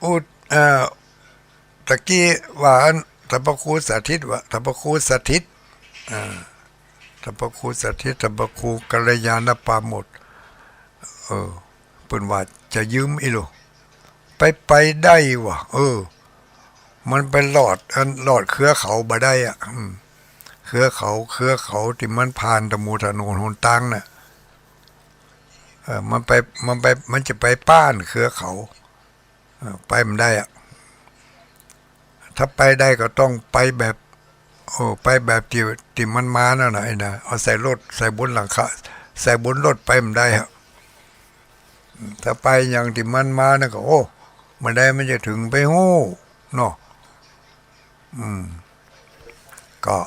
อุด เอ่อ ตะกี้ว่าอัน ต้านพระครูสาธิต ว่า ต้านพระครูสถิต อ่า ต้านพระครูสถิต ต้านพระครูกัลยาณปราโมทย์ เออ เปิ้นว่าจะยืมอี้ลูก ไป ไปได้วะ เออ มันไปลอด อัน ลอดเคือเขาบ่ได้อะ อืม เคือเขา เคือเขาตี้มันผ่านตะหมู่ถนนหนตางน่ะ เออ มันไป มันไป มันจะไปป๊านเคือเขา เออ ไปบ่ได้อะ ถ้าไปได้ก็ต้องไปแบบ โอ้ ไปแบบตี้ ตี้มันมานั่นน่ะ ไอ้น่ะ เอาใส่รถ ใส่บนหลังคา ใส่บนรถไปบ่ได้อะ ถ้าไปอย่างตี้มันมานั่นก็ โอ้ บ่าใดมันจะเถิงไปฮู้เนาะ อืม ก็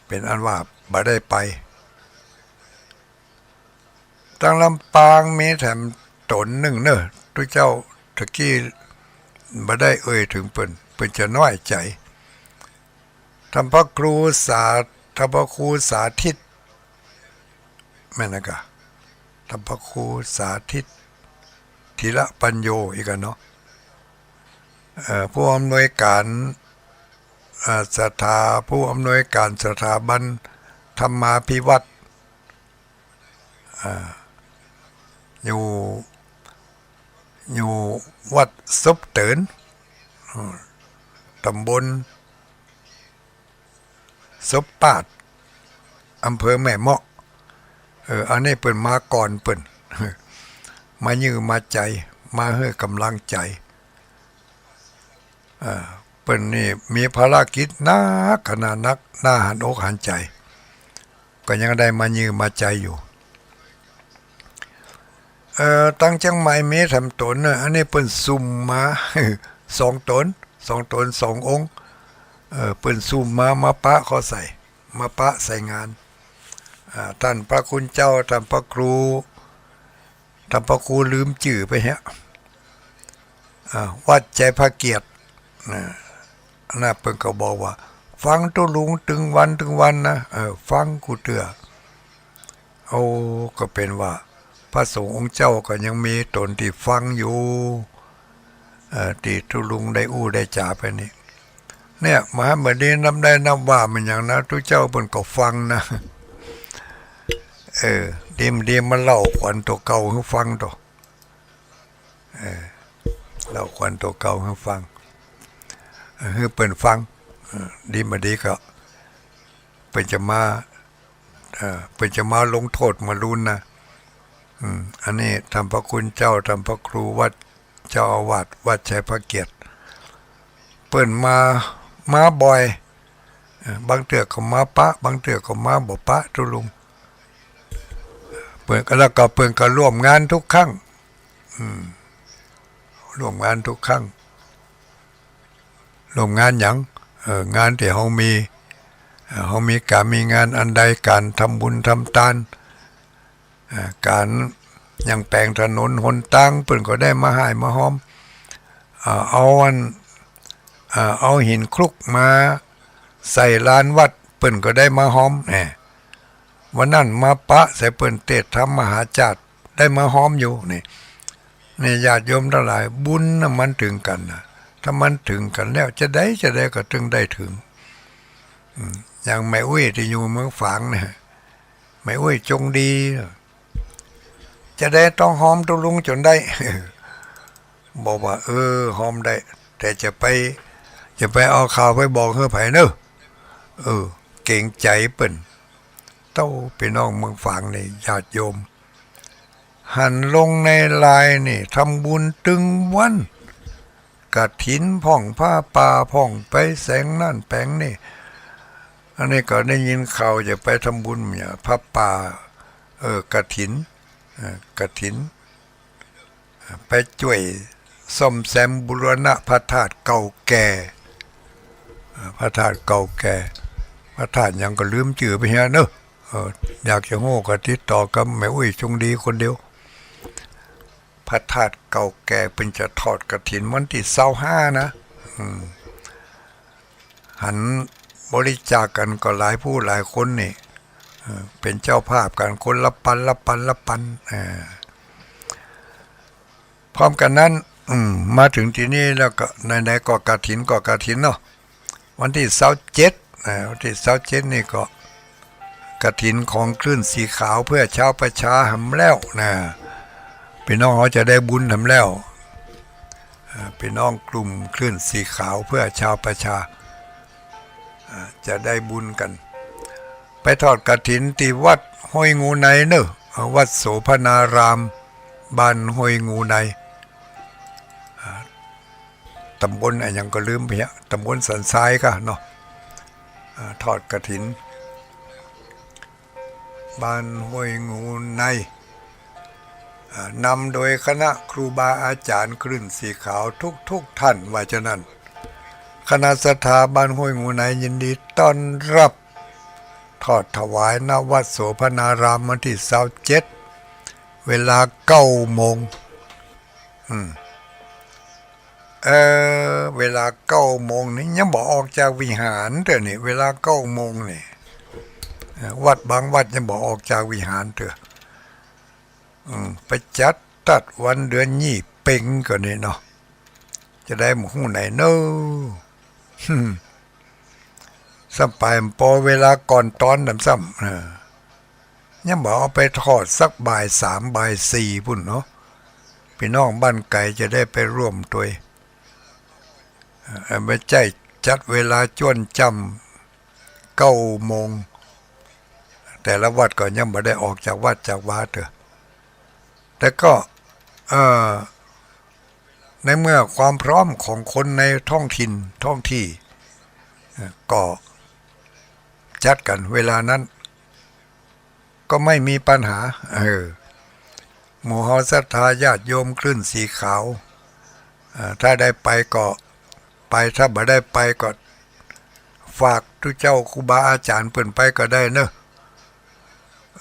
เป๋นอันว่าบ่ได้ไป ตังลำปางมีแถมต๋นนึ่งเนาะ ตุ๊เจ้าตะกี้บ่ได้เอ่ยเถิงเปิ้น เปิ้นจะน้อยใจ๋ ต้านพระครูสา ต้านพระครูสาธิต แม่นนะกะ ต้านพระครูสาธิต ธีระปัญโญ อี้กั๋นเนาะ เอ่อ ผู้อำนวยก๋าน เอ่อ ศรัทธา ผู้อำนวยก๋านสถาบันธรรมาภิวัฒน์ อ่า อยู่ อยู่วัดศพเติน อืม ต๋ำบลศพปาด อำเภอแม่เมาะ เออ อันนี้เปิ้นมาก่อนเปิ้น มายื้อมาใจ๋ มาหื้อก่ำลังใจ๋ อ่า เปิ้นนี่มีภารกิจหนักขนาดนัก น่าหันอกหันใจ๋ ก็ยังได้มายื้อมาใจ๋อยู่ เอ่อ ตังเจียงใหม่มีแถมต๋นเนาะ อันนี้เปิ้นสุมมา สองต๋น สองต๋น สององค์ เอ่อ เปิ้นสุมมา มาปะเข้าใส่ มาปะใส่งาน อ่า ต้านพระคุณเจ้า ต้านพระครู ต้านพระครูลืมจื้อไปเหีย อ่า วัดชัยพระเกียรติ นะ อันนั้นเปิ้นก็บอกว่า ฟังตุ๊ลุงตึงวันตึงวันนะ เออ ฟังกู้เตื้อ โอ้ ก็เป๋นว่า พระสงฆ์องค์เจ้าก็ยังมีต๋นตี้ฟังอยู่ เออ ตี้ตุ๊ลุงได้อู้ได้จ๋าไปนี่ เนี่ย มหาบดีนับได้นับว่ามันอย่างนะ ตุ๊เจ้าเปิ้นก็ฟังนะ เออ ดีบ่ดีมาเล่าขวัญตั๋วเก่าหื้อฟังต่อ เออ เล่าขวัญตั๋วเก่าหื้อฟัง เออ หื้อเปิ้นฟัง เออ ดีบ่ดีก็ เปิ้นจะมา เออ เปิ้นจะมาลงโต้ษมาลูนนะ อืม อันนี้ท่านพระคุณเจ้า ท่านพระครูวัด เจ้าอาวาสวัดชัยพระเกียรติ เปิ้นมา มาบ่อย เออ บางเตื้อก็มาปะ บางเตื้อก็มาบ่ปะตุ๊ลุง เปิ้นก็ แล้วก็เปิ้นก็ร่วมงานทุกครั้ง อืม ร่วมงานทุกครั้ง ร่วมงานหยัง เออ งานตี้เฮามี เออ เฮามีก๋านมีงานอันใด ก๋านทำบุญทำตาน เอ่อ ก๋านหยังแป๋งถนนหนตาง เปิ้นก็ได้มาฮ่ายมาฮอม เอ่อ เอาอัน เอ่อ เอาหินคลุกมาใส่ลานวัด เปิ้นก็ได้มาฮอม แหม วันนั้นมาปะใส่เปิ้นเตสน์ธรรมมหาชาติ ได้มาฮอมอยู่นี่ นี่ญาติโยมตังหลาย บุญน่ะมันเถิงกั๋นนะ ถ้ามันเถิงกั๋นแล้ว จะใดจะใดก็เถิงได้เถิง อืม อย่างแม่อุ๊ยตี้อยู่เมืองฝางเนี่ย แม่อุ๊ยจงดี จะใดต้องฮอมตุ๊ลุงจ๋นได้ บอกว่า เออ ฮอมได้ แต่จะไป จะไปเอาข่าวไปบอกหื้อใผเน่อ เออ เกรงใจ๋เปิ้น เต้าปี้น้องเมืองฝางนี่ ญาติโยม หันลงในไลน์นี่ ทำบุญตึงวัน กฐินพ่อง ผ้าป่าพ่อง ไปแสงนั่นแป๋งนี่ อันนี้ก็ได้ยินข่าวจะไปทำบุญเนี่ย ผ้าป่า เออ กฐิน เออ กฐิน เออ ไปจ้วยซ่อมแซมบูรณะพระธาตุเก่าแก่ เออ พระธาตุเก่าแก่ พระธาตุหยังก็ลืมจื้อไปเหียเน่อ เออ อยากจะฮู้ก็ติดต่อกับแม่อุ๊ยจงดีคนเดียว พระธาตุเก่าแก่เปิ้นจะทอดกฐินวันตี้ซาวห้านะ อืม หันบริจาคกั๋นก็หลายผู้หลายคนนี่ เออ เป๋นเจ้าภาพกั๋นคนละปัน ละปัน ละปัน เออ พร้อมกั๋นนั้น อืม มาเถิงตี้นี่แล้วก็ ไหนๆ ก็กฐิน ก็กฐินเนาะ วันตี้ซาวเจ็ด อ่า วันตี้ซาวเจ็ดนี่ก็ กฐินของคลื่นสีขาวเพื่อชาวประชาหำแล้วนะ ปี้น้องเฮาจะได้บุญหำแล้ว อ่า ปี้น้องกลุ่มคลื่นสีขาวเพื่อชาวประชา อ่า จะได้บุญกั๋น ไปทอดกฐินตี้วัดห้วยงูในเน่อ วัดโสภณาราม บ้านห้วยงูใน อ่า ต๋ำบลอะหยังก็ลืมไปเหีย ต๋ำบลสันทรายก่ะเนาะ อ่า ทอดกฐิน บ้านห้วยงูใน อ่า นำโดยคณะครูบาอาจ๋ารย์คลื่นสีขาวทุกๆ ท่าน ว่าจะนั้น คณะศรัทธาบ้านห้วยงูในยินดีต้อนรับ ทอดถวาย ณ วัดโสภณาราม วันตี้ซาวเจ็ด เวลาเก้าโมง อืม เออ เวลาเก้าโมงนี่ยังบ่ออกจากวิหารเตื้อนี่ เวลาเก้าโมงนี่ เออ วัดบางวัดยังบ่ออกจากวิหารเตื้อ อืม ไปจัดตั๊ดวันเดือนยี่เป็งก่อนี่เนาะ จะได้บ่ฮู้ไหนเน่อ ซ้ำไปปอเวลาก่อนตอนนั้นซ้ำ เออ ยังบ่เอาไปทอดสักบ่ายสามบ่ายสี่ปุ้นเนาะ ปี้น้องบ้านไก๋จะได้ไปร่วมตวย เออ บ่ใจ้จัดเวลาจ้วนจ้ำเก้าโมง แต่ละวัดก็ยังบ่ได้ออกจากวัดจากวาเตื้อ แต่ก็ เอ่อ ในเมื่อความพร้อมของคนในท้องถิ่นท้องที่ เอ่อ ก็จัดกั๋นเวลานั้น ก็ไม่มีปัญหา เออ หมู่เฮาศรัทธาญาติโยมคลื่นสีขาว เอ่อ ถ้าได้ไปก็ไป ถ้าบ่ได้ไปก็ฝากตุ๊เจ้าครูบาอาจ๋ารย์เปิ้นไปก็ได้เน่อ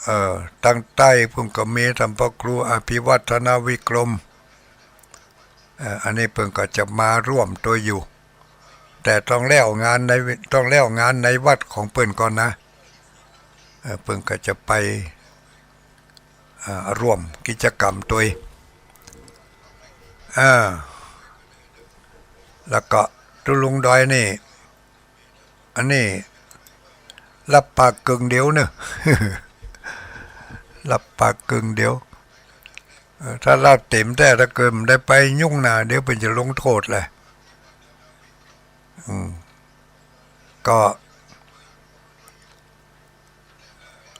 เอ่อ ตังใต้ปุ้นก็มีท่านพระครูอภิวัฒนวิกรม เอ่อ อันนี้เปิ้นก็จะมาร่วมตวยอยู่ แต่ต้องแล้วงานใน ต้องแล้วงานในวัดของเปิ้นก่อนนะ เออ เปิ้นก็จะไป อ่า ร่วมกิจกรรมตวย อ่า แล้วก็ตุ๊ลุงดอยนี่ อันนี้ ฮับปากเกิ่งเดียวเน่อ ฮับปากเกิ่งเดียว เออ ถ้าฮับเต๋มแต๊ ถ้าเกิดบ่ได้ไปยุ่งนา เดี๋ยวเปิ้นจะลงโต้ษแหละ อืม ก็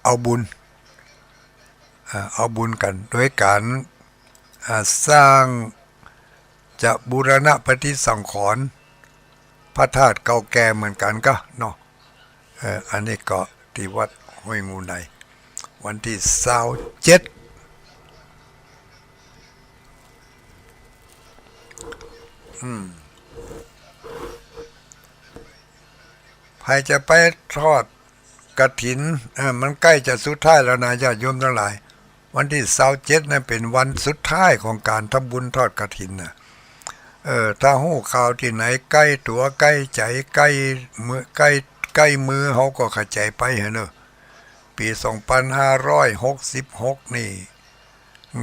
เอาบุญ อ่า เอาบุญกั๋น โดยก๋าน อ่า สร้าง จะบูรณะปฏิสังขรณ์ พระธาตุเก่าแก่เหมือนกั๋นก็เนาะ เออ อันนี้ก็ตี้วัดห้วยงูใน วันตี้ซาวเจ็ด อืม ใผจะไปทอดกฐิน เออ มันใก้จะสุดท้ายแล้วนะ ญาติโยมตังหลาย วันตี้ซาวเจ็ดนั้นเป๋นวันสุดท้ายของก๋านทำบุญทอดกฐินน่ะ เออ ถ้าฮู้ข่าวตี้ไหนใก้ตั๋วใก้ใจ๋ ใก้มือ ใก้ ใก้มือเฮาก็ขะใจ๋ไปหั้นเน่อ ปี๋สองปันห้าร้อยหกสิบหกนี่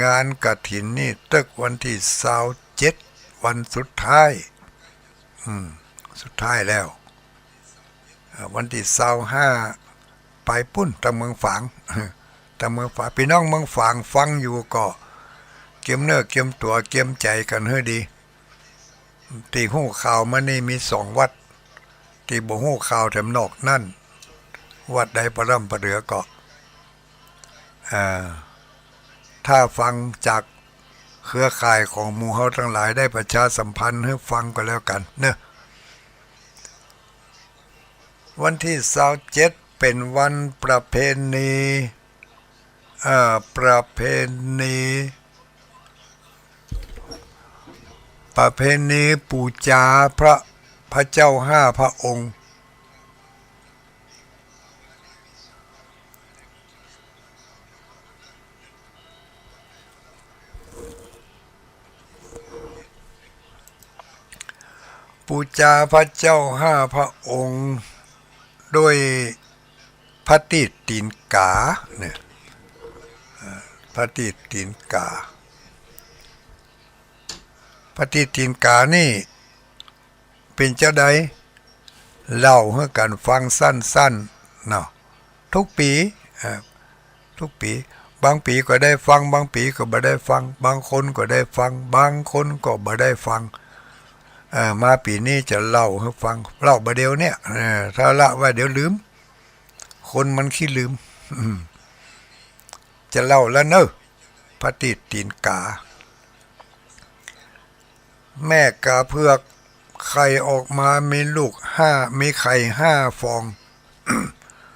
งานกฐินนี่เต๊อะวันตี้ซาวเจ็ด วันสุดท้าย อืม สุดท้ายแล้ว เอ่อ วันตี้ซาวห้า ไปปู๊น ตางเมืองฝาง ตางเมืองฝาง ปี้น้องเมืองฝางฟังอยู่ก็ เกียมเนื้อเกียมตั๋วเกียมใจ๋กั๋นหื้อดี ตี้ฮู้ข่าวมานี่มีสองวัด ตี้บ่ฮู้ข่าวแถมนอกนั้น วัดใดปะร่ำปะเหลือก็ อ่า ถ้าฟังจากเครือข่ายของหมู่เฮาตังหลายได้ประชาสัมพันธ์หื้อฟังก็แล้วกั๋นเนาะ วันตี้ซาวเจ็ดเป๋นวันประเพณี เอ่อ ประเพณี ประเพณีปู๋จาพระ พระเจ้าห้าพระองค์ ปู๋จาพระเจ้าห้าพระองค์ โดยพระตีดตี๋นก๋าเนี่ย เอ่อ พระตีดตี๋นก๋า พระตีดตี๋นก๋านี่ เป๋นจาใด เล่าหื้อกั๋นฟังสั้นๆ เนาะ กู้ปี๋ เอ่อ กู้ปี๋ บางปี๋ก็ได้ฟัง บางปี๋ก็บ่ได้ฟัง บางคนก็ได้ฟัง บางคนก็บ่ได้ฟัง เอ่อ มาปี๋นี้จะเล่าหื้อฟัง เล่าบ่าเดี่ยวเนี่ย เอ่อ ถ้าละไว้เดี๋ยวลืม คนมันขี้ลืม อืม จะเล่าแล้วเนาะ พระตีดตี๋นก๋า แม่ก๋าเผือกไข่ออกมามีลูกห้า มีไข่ห้าฟอง